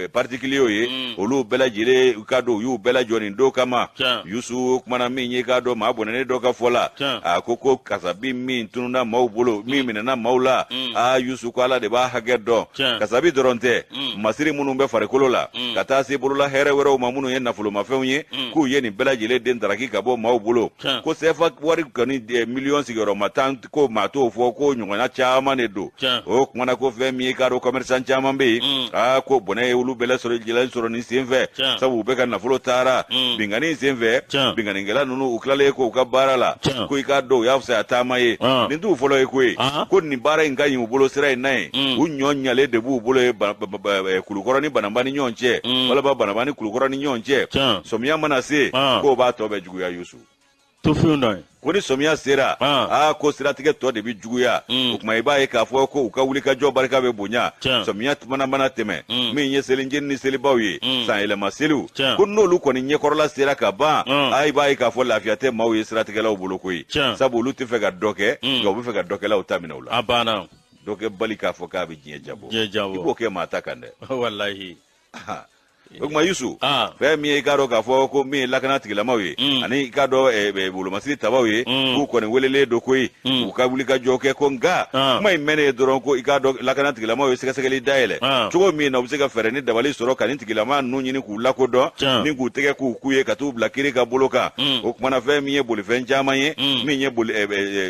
particuliers ye, olu bɛɛ lajɛlen, i k'a dɔn, u y'u bɛɛ lajɔ nin don kama. Yusu, kumana min ye, i k'a dɔn, maa bɔnɛnen dɔ ka fɔ la, a ko kasabi min tununa maaw bolo, min minɛna maaw la, aa Yusu, ko Ala de b'a hakɛ dɔn. Kasabi dɔrɔn tɛ, masiri minnu bɛ farikolo la, ka taa se bolola hɛrɛ wɛrɛw ma minnu ye nafolomafɛnw ye, k'u ye nin bɛɛ lajɛlen den daraki ka bɔ maaw bolo. Ko sefa wari kɔni miliyɔn sigiyɔrɔma 10, ko maa t'o fɔ, ko ɲɔgɔnna caman de don. O kumana ko fɛn min ye, k'a dɔn, commerçant caman bɛ yen, aa ko bɔnɛ ye olu bɛɛ lajɛlen sɔrɔ nin senfɛ, sabu u bɛɛ ka nafolo taara binkanni senfɛ. Binkannikɛla ninnu, u tilalen ko u ka baara la, ko i k'a dɔn, u y'a fisaya taama ye. Nin t'u fɔlɔ ye koyi, ko nin baara in ka ɲi u bolo sira in na ye. U ɲɔ ɲalen de b'u bolo ye Kulukɔrɔ ni Bananba ni ɲɔgɔn cɛ, walima Bananba ni Kulukɔrɔ ni ɲɔgɔn cɛ. Sɔmiya mana se, k'o b'a tɔ bɛɛ juguya, Yusu. Tufinw dɔ ye. Ko ni sɔmiya sera, aa ko siratigɛ tɔ de bɛ juguya. O tuma, i b'a ye k'a fɔ ko u ka wulikajɔ barika bɛ bonya. Sɔmiya mana tɛmɛ, min ye selicinin ni selibaw ye, san yɛlɛma seliw, ko n'olu kɔni ɲɛkɔrɔla sera ka ban, aa i b'a ye k'a fɔ lafiya tɛ maaw ye siratigɛlaw bolo koyi, sabu olu tɛ fɛ ka dɔ kɛ, nka u bɛ fɛ ka dɔkɛlaw ta minɛ u la. A banna. Dɔ kɛ bali k'a fɔ k'a bɛ diɲɛ jabɔ. Diɲɛ jabɔ. I b'o kɛ maa ta kan dɛ. Walahi. O tuma Yusu, fɛn min ye, i k'a dɔn k'a fɔ ko min ye lakana tigilamaw ye, ani i k'a dɔn wolomasiri tabaw ye, k'u kɔni welelen don koyi, u ka wuli ka jɔ kɛ. Ko nka kuma in mɛnnen ye dɔrɔn, ko i k'a dɔn, lakana tigilamaw ye sɛgɛsɛgɛli dayɛlɛ cogo min na u bɛ se ka fɛɛrɛ ni dabali sɔrɔ ka nin tigilama ninnu ɲini k'u lakodɔn ni k'u tɛgɛ k'u k'u ye ka t'u bila kiri ka bolo kan. O kumana, fɛn min ye bolifɛn caman ye, min ye boli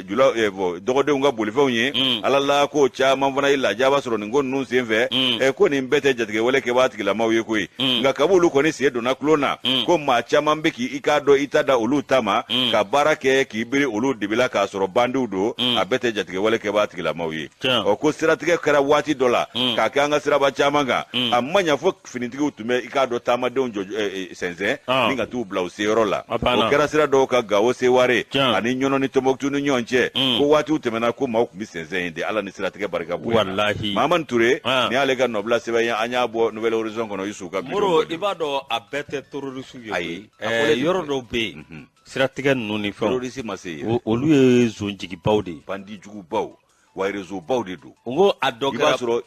jula dɔgɔdenw ka bolifɛnw ye, Ala la ko caman fana ye lajaba sɔrɔ nin ko ninnu senfɛ. Ko nin bɛɛ tɛ jatigɛwale kɛbaa tigilamaw ye koyi, nka kabi olu kɔni sen donna tulon na, ko maa caman bɛ k'i, i k'a dɔn, i ta da olu ta ma ka baara kɛ k'i biri olu dibila k'a sɔrɔ bandiw don. A bɛɛ tɛ jatigɛwale kɛbaa tigilamaw ye. Ɔ ko siratigɛ kɛra waati dɔ la k'a kɛ an ka siraba caman kan, a ma ɲa fo finitigiw tun bɛ, i k'a dɔn, taamadenw jɔ sɛnsɛn ni ka t'u bila u seyɔrɔ la. O kɛra sira dɔw ka Gawo, Seware ani Ɲɔnɔ ni Tɔnbɔkutu ni ɲɔgɔn cɛ, ko waatiw tɛmɛna ko maaw tun bɛ sɛnsɛn yen de. Ala ni siratigɛ barika bonya. Walahi. Mahamani Ture, nin y'ale ka nɔbila sɛbɛn ye, an y'a bɔ Nouvel Horizon kɔnɔ, Yusu ka Moro, i b'a dɔn, a bɛɛ tɛ terroriste ye. Ayi. Yɔrɔ dɔw bɛ yen, siratigɛ ninnu ni fɛnw, terroriste ma se yen. Olu ye zonjigibaw de ye. Bandi jugubaw wa réseau baw de don. N ko a dɔ kɛra, i b'a sɔrɔ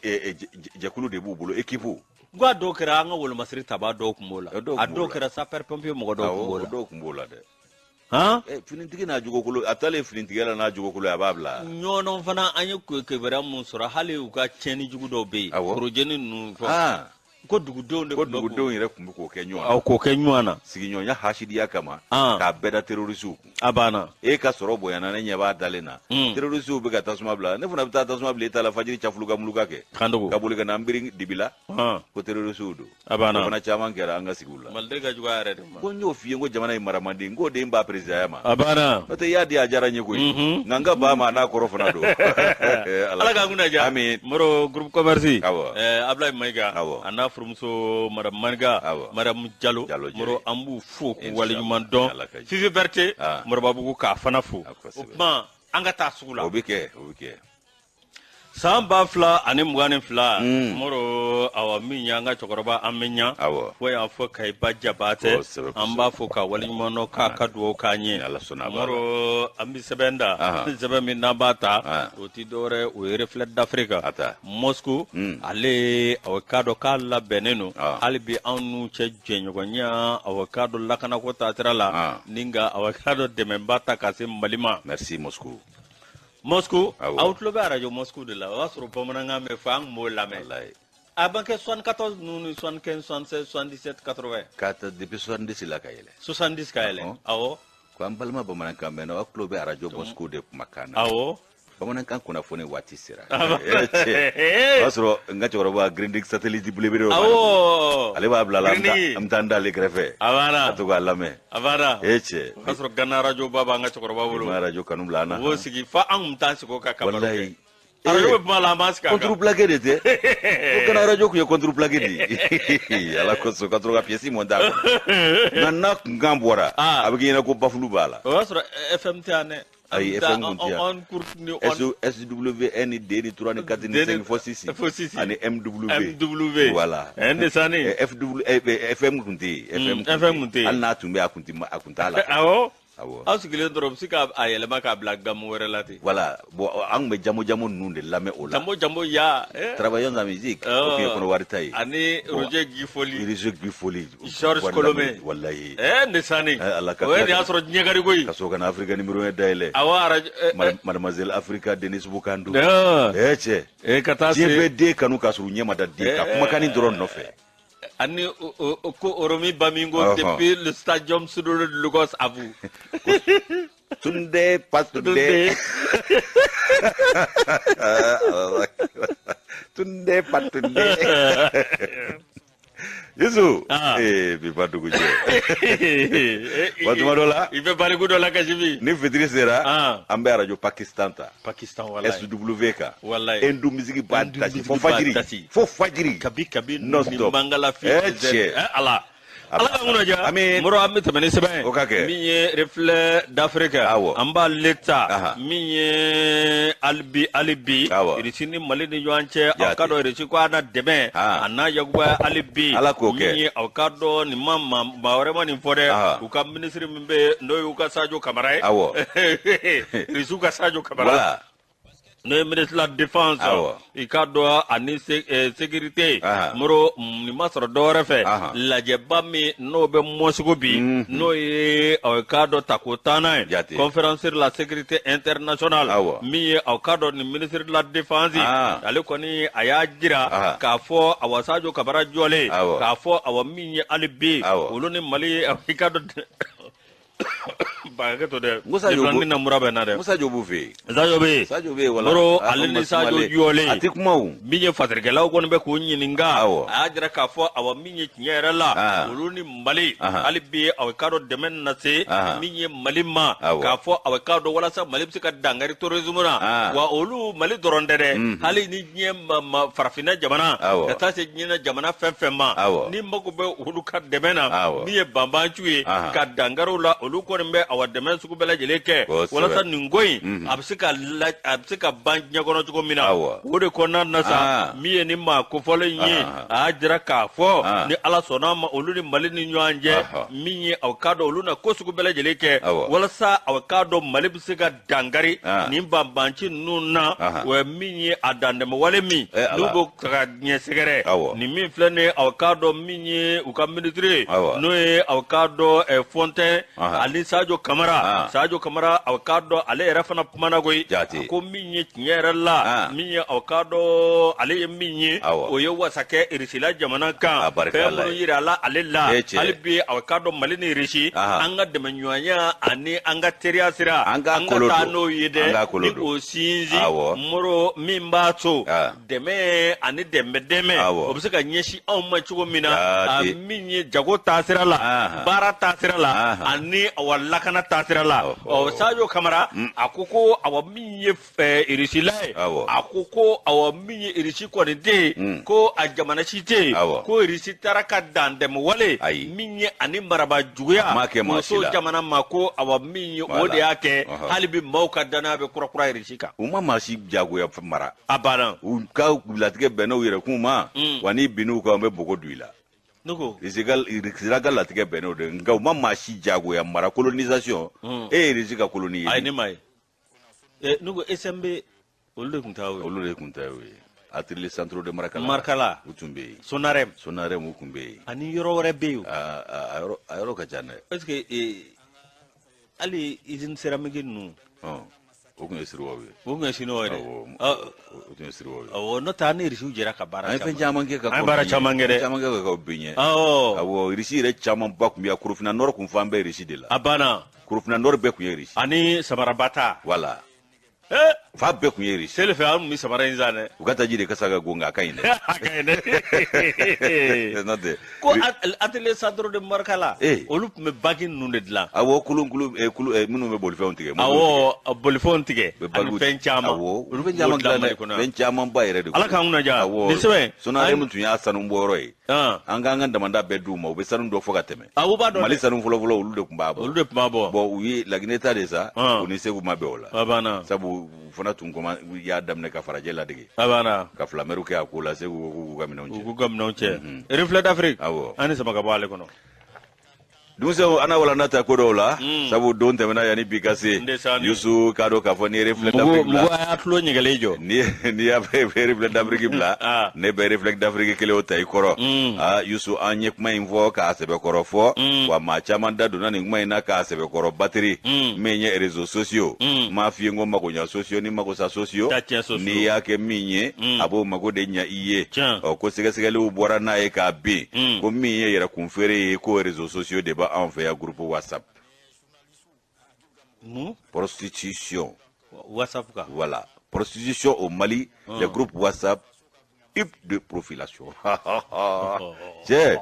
jɛkulu de b'u bolo, équipe. N ko a dɔw kɛra an ka wolomasiri taba dɔw tun b'o la, a dɔw kɛra sapeur pompier mɔgɔ dɔw tun b'o la. Dɔw tun b'o la dɛ. Han. Finitigi n'a jogokolo, a taalen finitigiya la n'a jogokolo, a b'a bila. Ɲɔnɔ fana, an ye kibaruya mun sɔrɔ, hali u ka tiɲɛni jugu dɔw bɛ yen, forojeni ninnu fɔ, ko dugudenw de ko dugudenw yɛrɛ tun bɛ k'o kɛ ɲɔgɔn na. K'o kɛ ɲɔgɔn na. Sigiɲɔgɔnya hasidiya kama, k'a bɛɛ da terroristew kun. A banna. E ka sɔrɔ bonyana, ne ɲɛ b'a dalen na, terroristew bɛ ka tasuma bila, ne fana bɛ taa tasuma bila e ta la, fajiri cafuluka muluka kɛ. Kandogo. Ka boli ka na n biri dibi la ko terroristew don. A banna. O fana caman kɛra an ka sigiw la. Maliden ka jugu a yɛrɛ de ma. Ko n y'o f'i ye, n ko jamana in mara man di, n k'o den ba président ma. A banna. N'o tɛ, i y'a di, a diyara n ye koyi, nka n ka ba ma, a n'a kɔrɔ fana don. Ala k'an kunna diya. Amin. Moro, groupe commerce. Awɔ. Ablaye Mayiga. Awɔ. A n'a furumuso madame Maniga. Awɔ. Madame Jalo. Jalo. Moro, an b'u fo k'u waleɲuman dɔn. Fifi Berete. Moribabugu, k'a fana fo. O tuma, an ka taa sugu la. O bɛ kɛ, o bɛ kɛ. San 2022, Moro, awa, min y'an ka cɛkɔrɔba, an bɛ ɲa fo y'an fɔ Kayiba Jabatɛ, an b'a fɔ ka waleɲuman dɔn, k'a ka dugawu k'an ye. Moro, an bɛ sɛbɛn da, sɛbɛn min n'an b'a ta, o ti dɔwɛrɛ, o ye Reflet d'Afrique. Moscou, ale awa k'a dɔn k'a labɛnnen don hali bi anw n'u cɛ jɛɲɔgɔnya, awa k'a dɔn, lakanako taasira la, ni ka awa k'a dɔn dɛmɛba ta ka se Mali ma. Merci Moscou. Moscou, aw tulo bɛ arajo Moscou de la, o y'a sɔrɔ bamanankan bɛ fɔ, an tun b'o lamɛn. A bɛ kɛ 74 ninnu ni 75, 76, 77, 80. K'a ta depuis 70 la ka yɛlɛ. 70 ka yɛlɛ, awɔ. Ko an balima bamanankan mɛn, aw tulo bɛ arajo Moscou de kumakan na. Bamanankan kunnafoni waati sera. O y'a sɔrɔ n ka cɛkɔrɔba Girindig satellite belebele. Awɔ. Ale b'a bila la, an bɛ taa n d'ale kɛrɛfɛ. A banna. Ka to k'a lamɛn. A banna. E cɛ. O y'a sɔrɔ Gana arajo ba b'an ka cɛkɔrɔba bolo. Ma arajo kanu bila an na. U b'o sigi fo an tun bɛ taa sigi o kan ka baro kɛ. Walayi. Arajo bɛ kuma la, an b'an sigi a kan. Contreplaqué de tɛ. Ko Gana arajo tun ye contreplaqué de ye. Ala kosɔn, ka sɔrɔ ka pièce monter a kɔnɔ. Nka n'a kunkan bɔra, a bɛ k'i ɲɛna ko bafulu b'a la. O y'a sɔrɔ FM tɛ yan dɛ. Ayi, FM kun tɛ yan. SWN ni D ni 3 ni 4 ni 5 fo 6. Fo 6. Ani MW. MW. Voilà. N de sani. FW, FM kun tɛ yen. FM kun tɛ yen. Hali n'a tun bɛ yen, a kun t'a la. Awɔ. Awɔ. Aw sigilen dɔrɔn u bɛ se k'a yɛlɛma k'a bila gamme wɛrɛ la ten. Voilà, bon, an tun bɛ jambo jambo ninnu de lamɛn o la. Jambo jambo ya. Eh. Travaillons en musique, o tun ye Kɔnɔwari ta ye. Ani Roger Guy Folly. Roger Guy Folly. Georges Colomé. Walayi. Nesani. Ala ka o ye de y'a sɔrɔ diɲɛ ka di koyi. Ka sɔrɔ ka na Africa numéro 1 dayɛlɛ. Awɔ, arajo. Mademoiselle Africa Denis Boukandu. Cɛ. Ka taa se. Diɲɛ bɛɛ den kanu k'a sɔrɔ u ɲɛ ma da den kan, kumakanni dɔrɔn nɔfɛ. Ani ko Oromi Bamingo depuis le stadium Sudoro de Lagos à vous. Tunde pas tunde. Tunde pas tunde. Yusu, bi ba dugu jɛ. Wa tuma dɔ la, i bɛ bariku dɔ la kasi bi. Ni fitiri sera, an bɛ arajo Pakistan ta. Pakistan walayi. SW kan. Walayi. Hindu musique b'a dasi fo fajiri. Fo fajiri. Kabi non stop. Mangala fi. Cɛ. Ala. Ala ka kunna diya. Ami. Moro, an bɛ tɛmɛ ni sɛbɛn ye. O ka kɛ. Min ye Reflet d'Afrique. Awɔ. An b'ale ta. Min ye hali bi. Awɔ. Irisi ni Mali ni ɲɔgɔn cɛ. Aw ka dɔn Irisi ko a na dɛmɛ. A n'a yakubaya hali bi. Ala k'o kɛ. Min ye aw ka dɔn nin ma maa wɛrɛ ma nin fɔ dɛ. U ka minisiri min bɛ yen n'o y'u ka Sadio Kamara ye. Awɔ. Irisiw ka Sadio Kamara. Voilà. N'o ye ministre de la défense i k'a dɔn ani sécurité. Moro, nin ma sɔrɔ dɔwɛrɛ fɛ, lajɛba min n'o bɛ Moscou bi, n'o ye aw k'a dɔn tako tannan ye, conférence sur la sécurité internationale. Min ye aw k'a dɔn nin ministre de la défense, ale kɔni a y'a jira k'a fɔ awa Sadio Kamara jɔlen k'a fɔ awa min ye hali bi olu ni Mali i k'a dɔn ba hakɛ to dɛ. Musa Jobu na mura bɛ na dɛ. Musa Jobu fɛ yen. Sadio bɛ yen. Sadio bɛ yen wala. Moro, ale ni Sadio jɔlen. A tɛ kuma o. Min ye fasirikɛlaw kɔni bɛ k'u ɲininka. Awɔ. A y'a jira k'a fɔ awa min ye tiɲɛ yɛrɛ la. Olu ni Mali. Hali bi aw k'a dɔn dɛmɛ na se. Min ye Mali ma. K'a fɔ aw k'a dɔn walasa Mali bɛ se ka dankari terrorisme na. Wa olu Mali dɔrɔn tɛ dɛ. Hali ni diɲɛ farafinna jamana. Ka taa se diɲɛ jamana fɛn fɛn ma. Ni mago bɛ olu ka dɛmɛ na. Min ye banbanci ye. Ka dankariw la olu kɔni bɛ awa dɛmɛ sugu bɛɛ lajɛlen kɛ walasa nin ko in a bɛ se ka ban diɲɛ kɔnɔ cogo min na. O de kɔnɔna na sa min ye ni maa kofɔlen ye, a y'a jira k'a fɔ ni Ala sɔnna a ma olu ni Mali ni ɲɔgɔn cɛ, min ye aw k'a dɔn olu na ko sugu bɛɛ lajɛlen kɛ walasa aw k'a dɔn Mali bɛ se ka dankari nin banbanci ninnu na. O min ye a dantɛmɛwale min n'u bɛ ka diɲɛ sɛgɛrɛ nin min filɛ nin ye, aw k'a dɔn min ye u ka minisiri ye, n'o ye aw k'a dɔn Fontaine ani Sadio Kamara. Sadio Kamara aw k'a dɔn ale yɛrɛ fana kumana koyi. A ko min ye tiɲɛ yɛrɛ la, min ye aw k'a dɔn ale ye min ye, o ye wasakɛ Irisila jamana kan fɛn minnu yira la ale la. Hali bi aw k'a dɔn Mali ni Irisi an ka dɛmɛɲɔgɔnya ani an ka teriya sira an ka taa n'o ye dɛ, ni k'o sinsin. Moro, min b'a to dɛmɛ ani dɛmɛ o bɛ se ka ɲɛsin anw ma cogo min na, min ye jago taasira la, baara taasira la ani awa lakana taasira la. Ɔ Sadio Kamara a ko awa min ye Irisila ye, a ko awa min ye Irisi kɔni tɛ yen, ko a jamana si tɛ yen ko Irisi taara ka dan dɛmɛ wale min ye ani marabaa juguya muso jamana ma, ko awa min ye o de y'a kɛ hali bi maaw ka danaya bɛ kura Irisi kan. U ma maa si jagoya mara. A banna. U ka latigɛ bɛnna u yɛrɛkun ma, wa ni binn'u kan u bɛ bɔgɔ don i la. Irisila ka latigɛ bɛnn'o de, nka u ma maa si jagoya mara. Colonisation, e ye Irisi ka colonie ye. Ayi, ne ma ye. Ne ko SMB olu de tun ta y'o ye. Olu de tun ta y'o ye. Atelier central de Markala. Markala. U tun bɛ yen. Sonarem. Sonarem u tun bɛ yen. Ani yɔrɔ wɛrɛ bɛ yen. A yɔrɔ ka ca dɛ. Est ce que hali usine céramique ninnu. O tun ye Siriwaw ye. O tun ye Siniwaw ye dɛ. O tun ye Siriwaw ye. Awɔ, n'o tɛ an ni Irisiw jɛra ka baara caman. An ye fɛn caman kɛ ka an ye baara caman kɛ dɛ. Caman kɛ ka bin ɲɛ. Awɔ. Awɔ, Irisi yɛrɛ camanba tun bɛ yan. Korofina Nord kun fan bɛɛ Irisi de la. A banna. Korofina Nord bɛɛ tun ye Irisi. Ani samarabata. Voilà. Fa bɛɛ tun ye Irisi. Seli fɛ an tun bɛ samara in san dɛ. U ka taji de kasa ka go, nka a ka ɲi dɛ. A ka ɲi dɛ. N'o tɛ. Ko atelier central de Markala. Olu tun bɛ baki ninnu de dilan. Awɔ, kulu minnu bɛ bolifɛnw tigɛ. Awɔ, bolifɛnw tigɛ. Ani fɛn caman. Awɔ, olu fɛn caman dilan dɛ. Fɛn camanba yɛrɛ de. Ala k'an kunna diya. Nin sɛbɛn. Sonarem tun y'a sanu bɔyɔrɔ ye. An k'an ka damanda bɛɛ d'u ma, u bɛ sanu dɔ fɔ ka tɛmɛ. Awɔ, b'a dɔn. Mali sanu fɔlɔfɔlɔ olu de tun b'a bɔ. Olu de tun b'a bɔ. Bon, u ye Laginɛ ta de sa, u ni Segu ma bɛn o la. A banna. Sabu u fana tun u y'a daminɛ ka farajɛ ladege. A banna. Ka filamɛriw kɛ a ko la, Segu ko k'u ka minɛnw cɛ. U k'u ka minɛnw cɛ. Reflet d'Afrique. Awɔ. An ni sama ka bɔ ale kɔnɔ. Denmisɛnw, an na walanda ta ko dɔw la, sabu don tɛmɛna yanni bi ka se. Yusu, k'a dɔn k'a fɔ n'i ye Reflet d'Afrique bila, mɔgɔ y'a tulo ɲɛgɛlen jɔ. N'i y'a Reflet d'Afrique bila, ne bɛ Reflet d'Afrique kelen o ta i kɔrɔ. Aa Yusu, an ye kuma in fɔ k'a sɛbɛkɔrɔ fɔ, wa maa caman da donna nin kuma in na k'a sɛbɛkɔrɔ batiri. Min ye réseaux sociaux, n m'a f'i ye n ko magoɲa sociaux ni magosa sociaux, n'i y'a kɛ min ye, a b'o mago de ɲa i ye. Ɔ, ko sɛgɛsɛgɛliw bɔra n'a ye k'a bin, ko min ye yɛrɛkun feere ye, ko réseaux sociaux de b'anw fɛ yan, groupe WhatsApp. Prostitution. WhatsApp kan. Voilà, prostitution au Mali, les groupes WhatsApp, hub de profilation. Cɛ,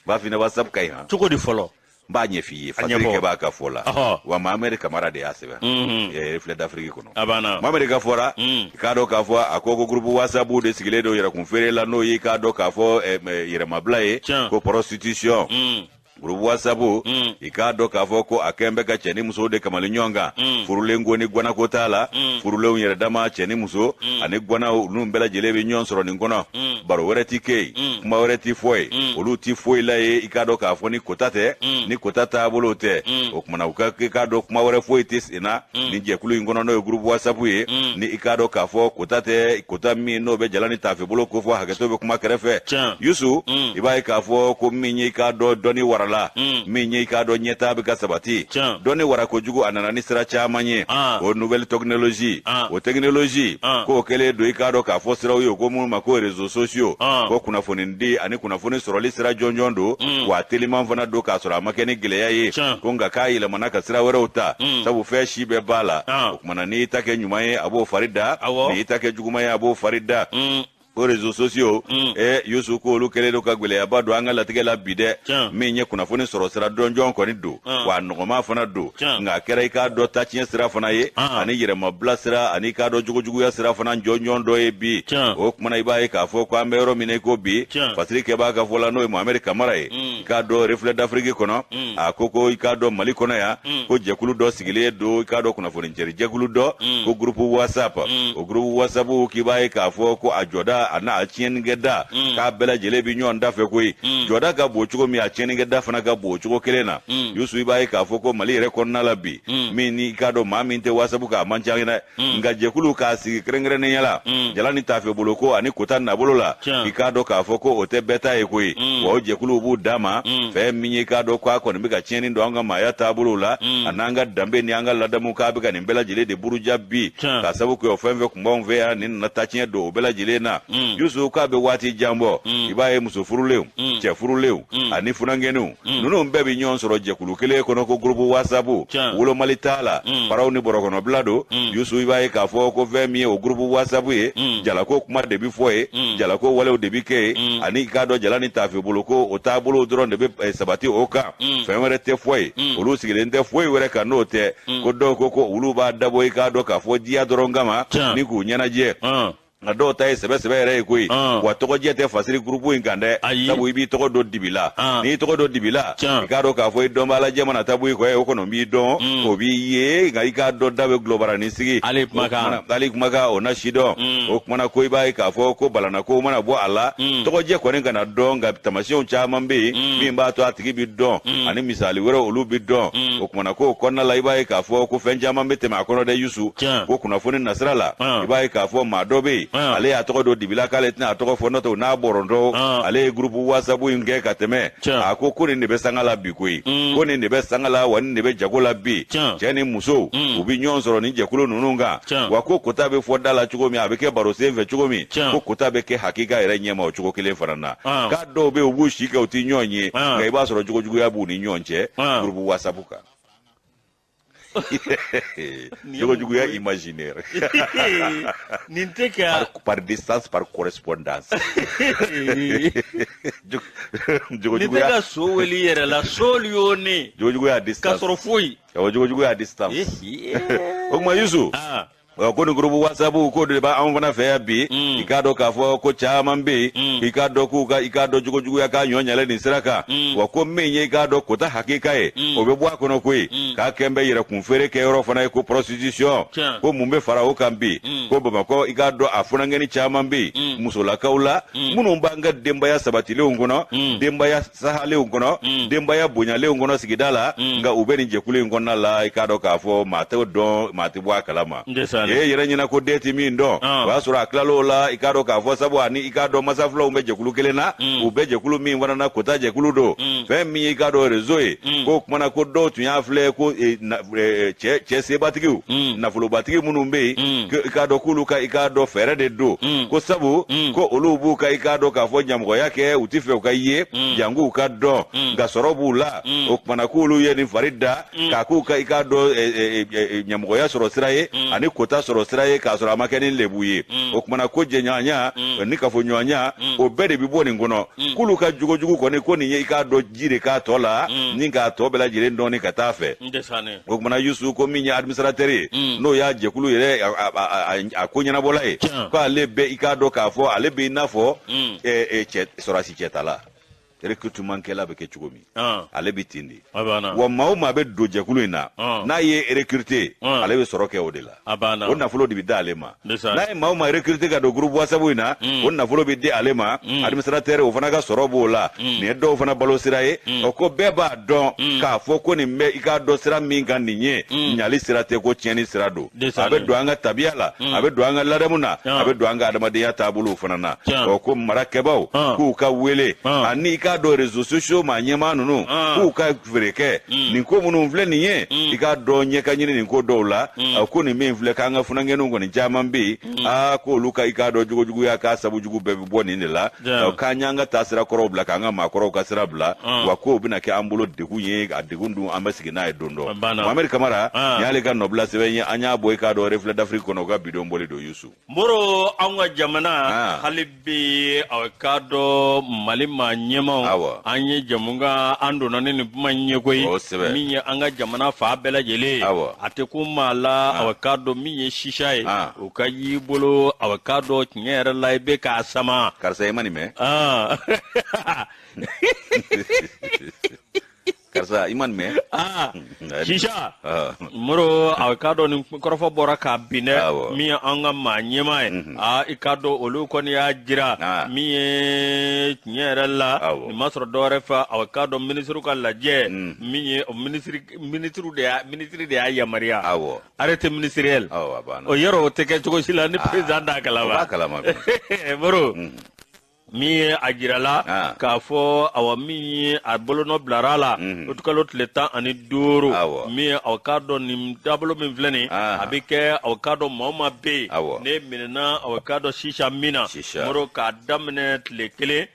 b'a f'i ɲɛna, WhatsApp ka ɲi han. Cogo di fɔlɔ? N b'a ɲɛf'i ye. Fasiri kɛ b'a ka fɔ la, wa Mohamed Kamara de y'a sɛbɛn Reflet d'Afrique kɔnɔ. A banna. Mohamed ka fɔra, i k'a dɔn k'a fɔ a ko ko groupe WhatsApp de sigilen don yɛrɛkun feere la, n'o ye, i k'a dɔn k'a fɔ, yɛrɛmabila ye, ko prostitution, groupe WhatsApp, i k'a dɔn k'a fɔ ko a kɛn bɛ ka cɛ ni musow de kamalen ɲɔgɔn kan. Furulen ko ni gwanako t'a la, furulenw yɛrɛ dama, cɛ ni muso ani gwanaw, ninnu bɛɛ lajɛlen bɛ ɲɔgɔn sɔrɔ nin kɔnɔ. Baro wɛrɛ ti kɛ yen, kuma wɛrɛ ti fɔ yen, olu ti foyi la ye, i k'a dɔn k'a fɔ ni kota tɛ, ni kota taabolo tɛ. O kumana, u ka i k'a dɔn kuma wɛrɛ foyi tɛ sen na nin jɛkulu in kɔnɔ, n'o ye groupe WhatsApp ye, ni i k'a dɔn k'a fɔ kota tɛ, kota min n'o bɛ jala ni taafe bolo ko fɔ, hakɛto bɛ kuma kɛrɛfɛ. Yusu, i b'a ye k'a fɔ ko min ye, i k'a dɔn, dɔnni warala, min ye, i k'a dɔn, ɲɛtaa bɛ ka sabati. Dɔnni wara kojugu, a nana ni sira caman ye, o nouvelle technologie, o technologie k'o kɛlen don, i k'a dɔn k'a fɔ, siraw ye ko minnu ma ko réseaux sociaux, ko kunnafoni di ani kunnafoni sɔrɔli sira jɔnjɔn don, wa a teliman fana don k'a sɔrɔ a ma kɛ ni gɛlɛya ye. Ko nka k'a yɛlɛmana ka sira wɛrɛw ta, sabu fɛn si bɛɛ b'a la. O kumana, n'i ta kɛ ɲuman ye, a b'o fari da, n'i ta kɛ juguman ye, a b'o fari da. Ko réseaux sociaux, Yusu, ko olu kɛlen don ka gwɛlɛyaba don an ka latigɛ la bi dɛ. Min ye kunnafoni sɔrɔ sira dɔnjɔn kɔni don, wa a nɔgɔma fana don, nka a kɛra, i k'a dɔn, tatiɲɛ sira fana ye, ani yɛrɛmabila sira, ani i k'a dɔn jogojuguya sira fana jɔnjɔn dɔ ye bi. O kumana, i b'a ye k'a fɔ ko an bɛ yɔrɔ min na i ko bi, fasiri kɛbaa ka fɔ la, n'o ye Mohamed Kamara ye, i k'a dɔn, Reflet d'Afrique kɔnɔ, a ko ko i k'a dɔn, Mali kɔnɔ yan, ko jɛkulu dɔ sigilen don, i k'a dɔn, kunnafoni cɛri jɛkulu dɔ, ko groupe WhatsApp. O groupe WhatsApp, k'i b'a ye k'a fɔ ko a jɔda a n'a a tiɲɛnikɛda, k'a bɛɛ lajɛlen bɛ ɲɔgɔn da fɛ koyi. Jɔda ka bon cogo min, a tiɲɛnikɛda fana ka bon o cogo kelen na. Yusu, i b'a ye k'a fɔ ko Mali yɛrɛ kɔnɔna la bi, min ni i k'a dɔn maa min tɛ WhatsApp kan, a man ca dɛ. Nka jɛkulu k'a sigi kɛrɛnkɛrɛnnenya la, jala ni taafe bolo ko ani kota nabolo la, i k'a dɔn k'a fɔ ko o tɛ bɛɛ ta ye koyi. Wa o jɛkuluw b'u d'a ma fɛn min ye, i k'a dɔn k'a kɔni bɛ ka tiɲɛni don an ka maaya taabolow la, a n'an ka danbe ni an ka ladamu, k'a bɛ ka nin bɛɛ lajɛlen de buruja bi, k'a sabu kɛ o fɛn fɛn kun b'anw fɛ yan, nin nana tatiɲɛ don o bɛɛ lajɛlen na. Yusu, k'a bɛ waati jan bɔ, i b'a ye muso furulenw, cɛ furulenw ani funankɛninw, ninnu bɛɛ bɛ ɲɔgɔn sɔrɔ jɛkulu kelen kɔnɔ, ko groupe WhatsApp. Wolomali t'a la, paraw ni bɔrɔkɔnɔbila don. Yusu, i b'a ye k'a fɔ ko fɛn min ye o groupe WhatsApp ye, jalako kuma de bɛ fɔ ye, jalako walew de bɛ kɛ yen, ani i k'a dɔn jala ni taafe bolo ko o taabolo dɔrɔn de bɛ sabati o kan, fɛn wɛrɛ tɛ fɔ yen. Olu sigilen tɛ foyi wɛrɛ kan n'o tɛ. Ko dɔw ko ko olu b'a dabɔ, i k'a dɔn k'a fɔ, diya dɔrɔn kama ni k'u ɲɛnajɛ, nka dɔw ta ye sɛbɛ sɛbɛ yɛrɛ ye koyi. Wa tɔgɔjɛ tɛ fasiri groupe in kan dɛ, sabu i b'i tɔgɔ don dibi la. N'i tɔgɔ don dibi la, i k'a dɔn k'a fɔ i dɔnbaalajɛ mana taa bɔ i kɔ ye, o kɔnɔ b'i dɔn, o b'i ye, nka i k'a dɔn da bɛ gulɔbaranin sigi. Ale kumakan. Ale kumakan, o na si dɔn. O kumana, ko i b'a ye k'a fɔ ko balana ko mana bɔ a la, tɔgɔjɛ kɔni kana dɔn, nka tamasiyɛnw caman bɛ yen min b'a to a tigi bɛ dɔn, ani misali wɛrɛ, olu bɛ dɔn. O kumana, ko o kɔnɔna la, i b'a ye k'a fɔ ko fɛn caman bɛ tɛmɛ a kɔnɔ dɛ. Yusu, ko kunnafoni nasira la, i b'a ye k'a fɔ maa dɔ bɛ yen, ale y'a tɔgɔ don dibi la k'ale tɛna a tɔgɔ fɔ, n'o tɛ o n'a bɔrɔntɔ. Ale ye groupe WhatsApp in kɛ ka tɛmɛ. A ko ko nin de bɛ sanga la bi koyi, ko nin de bɛ sanga la, wa nin de bɛ jago la bi. Cɛ ni musow, u bɛ ɲɔgɔn sɔrɔ nin jɛkulu ninnu kan. Wa ko kota bɛ fɔ da la cogo min, a bɛ kɛ baro sen fɛ cogo min, ko kota bɛ kɛ hakika yɛrɛ ɲɛma o cogo kelen fana na. K'a dɔw bɛ yen, u b'u si kɛ, u tɛ ɲɔgɔn ye, nka i b'a sɔrɔ jogojuguya b'u ni ɲɔgɔn cɛ groupe WhatsApp kan. Jogojuguya imaginaire. Nin tɛ ka par distance, par correspondance. Nin tɛ ka so wele i yɛrɛ la, so y'o ne Jogojuguya à distance. Ka sɔrɔ foyi. Awɔ, jogojuguya à distance. O tuma, Yusu, Ko nin groupe WhatsApp ko de b'anw fana fɛ yan bi. I k'a dɔn k'a fɔ ko caman bɛ yen, i k'a dɔn k'u ka, i k'a dɔn, jogojuguya k'a ɲɔ ɲalen nin sira kan. Wa ko min ye, i k'a dɔn, kota hakika ye, o bɛ bɔ a kɔnɔ koyi, k'a kɛn bɛ yɛrɛkun feere kɛyɔrɔ fana ye, ko prostitution. Ko mun bɛ fara o kan bi? Ko Bamakɔ, i k'a dɔn, a funankɛni caman bɛ yen, musolakaw la, minnu b'an ka denbaya sabatilenw kɔnɔ, denbaya sahalenw kɔnɔ, denbaya bonyalenw kɔnɔ sigida la, nka u bɛ nin jɛkulu in kɔnɔna la. I k'a dɔn k'a fɔ maa tɛ dɔn, maa tɛ bɔ a kalama. E yɛrɛ ɲɛna ko den tɛ min dɔn, o y'a sɔrɔ a tilal'o la. I k'a dɔn k'a fɔ sabu ani, i k'a dɔn, masa filaw bɛ jɛkulu kelen na, u bɛ jɛkulu min fana na, kota jɛkulu don. Fɛn min ye, i k'a dɔn, réseau ye, k'o kumana ko dɔw tun y'a filɛ ko cɛ sebatigiw, nafolobatigi minnu bɛ yen, i k'a dɔn k'olu ka, i k'a dɔn, fɛɛrɛ de don, ko sabu ko olu b'u ka, i k'a dɔn k'a fɔ, ɲamɔgɔya kɛ, u tɛ fɛ u ka ye, janko u ka dɔn, nka sɔrɔ b'u la. O kumana k'olu ye nin fari da k'a k'u ka, i k'a dɔn, ɲamɔgɔya sɔrɔ sira ye ani kota sɔrɔ sira ye, k'a sɔrɔ a ma kɛ ni lebu ye. O kumana ko jɛɲɔgɔnya ni kafoɲɔgɔnya, o bɛɛ de bɛ bɔ nin kɔnɔ. K'olu ka jogojugu kɔni, ko nin ye, i k'a dɔn, ji de k'a tɔ la ni k'a tɔ bɛɛ lajɛlen dɔɔni ka taa fɛ. O kumana Yusu, ko min ye administrateur ye, n'o y'a jɛkulu yɛrɛ a ko ɲɛnabɔla ye, ko ale bɛ, i k'a dɔn k'a fɔ, ale bɛ i n'a fɔ cɛ sɔrɔdasi cɛtala, recrutement kɛla bɛ kɛ cogo min, ale bɛ ten de. Wa maa o maa bɛ don jɛkulu in na, n'a ye recruter, ale bɛ sɔrɔ kɛ o de la. O nafolo de bɛ d'ale ma. N'a ye maa o maa recruter ka don groupe WhatsApp in na, o nafolo bɛ di ale ma, administrateur, o fana ka sɔrɔ b'o la. Nin ye dɔw fana balo sira ye. O ko bɛɛ b'a dɔn k'a fɔ ko nin bɛ, i k'a dɔn, sira min kan, nin ye ɲali sira tɛ, ko tiɲɛni sira don. A bɛ don an ka tabiya la, a bɛ don an ka ladamu na, a bɛ don an ka adamadenya taabolow fana na. Ɔ ko marakɛbaw k'u ka wele, ani i k'a dɔn, réseaux sociaux maa ɲɛmaa ninnu, k'u ka feere kɛ nin ko minnu filɛ nin ye, i k'a dɔn, ɲɛ ka ɲini nin ko dɔw la. Ko nin min filɛ, k'an ka funankɛninw kɔni caman bɛ yen, aa, k'olu ka, i k'a dɔn, jogojuguya k'a sabu jugu bɛɛ bɛ bɔ nin de la, k'an y'an ka taa sira kɔrɔw bila, k'an ka maakɔrɔw ka sira bila. Wa k'o bɛna kɛ an bolo degun ye, a degun dun, an bɛ sigi n'a ye don dɔ. Mohamed Kamara, nin y'ale ka nɔbila sɛbɛn ye. An y'a bɔ, i k'a dɔn, Reflet d'Afrique kɔnɔ, u ka bidon bɔli don, Yusu. Moro, anw ka jamana, hali bi a k'a dɔn, Mali maa ɲɛmaw, an ye jamukan, an donna ni nin kuma in ye koyi. Min ye an ka jamana fan bɛɛ lajɛlen, a tɛ ko maa la, a k'a dɔn, min ye sisa ye, o ka y'i bolo, a k'a dɔn, tiɲɛ yɛrɛ la, i bɛ k'a sama. Karisa, i ma nin mɛn? Karisa, i ma nin mɛn? Sisa, Moro, a k'a dɔn, nin kɔrɔfɔ bɔra k'a bin dɛ. Min ye an ka maa ɲɛmaa ye, aa, i k'a dɔn, olu kɔni y'a jira, min ye tiɲɛ yɛrɛ la, nin ma sɔrɔ dɔwɛrɛ fɛ, a k'a dɔn, minisiriw ka lajɛ, min ye minisiriw de y'a, minisiri de y'a yamaruya, arrêté ministériel. O yɔrɔ, o tɛ kɛ cogo si la ni président t'a kalama. Moro, min ye a jirala k'a fɔ, awa, min ye a bolonɔ bilara a la utikalo tile 15, min ye, aw k'a dɔn, nin taabolo min filɛ nin, a bɛ kɛ, aw k'a dɔn, maa o maa bɛ yen ne minɛna, aw k'a dɔn, sisa min na, Moro, k'a daminɛ tile 1,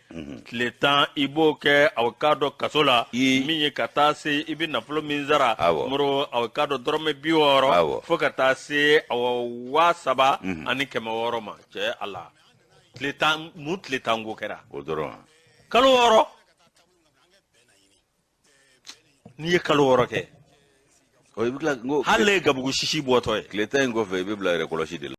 tile 10, i b'o kɛ, aw k'a dɔn, kaso la, min ye ka taa se i bɛ nafolo min sara, Moro, aw k'a dɔn, dɔrɔmɛ 60 fo ka taa se, awa, 3600 ma. Cɛ ala, tile 10 mun, tile 10 ko kɛra. O dɔrɔn. Kalo 6, n'i ye kalo 6 kɛ, I bɛ tila hali ye gabugu sisi bɔtɔ ye. Tile 10 in kɔfɛ, i bɛ bila yɛrɛ kɔlɔsi de la.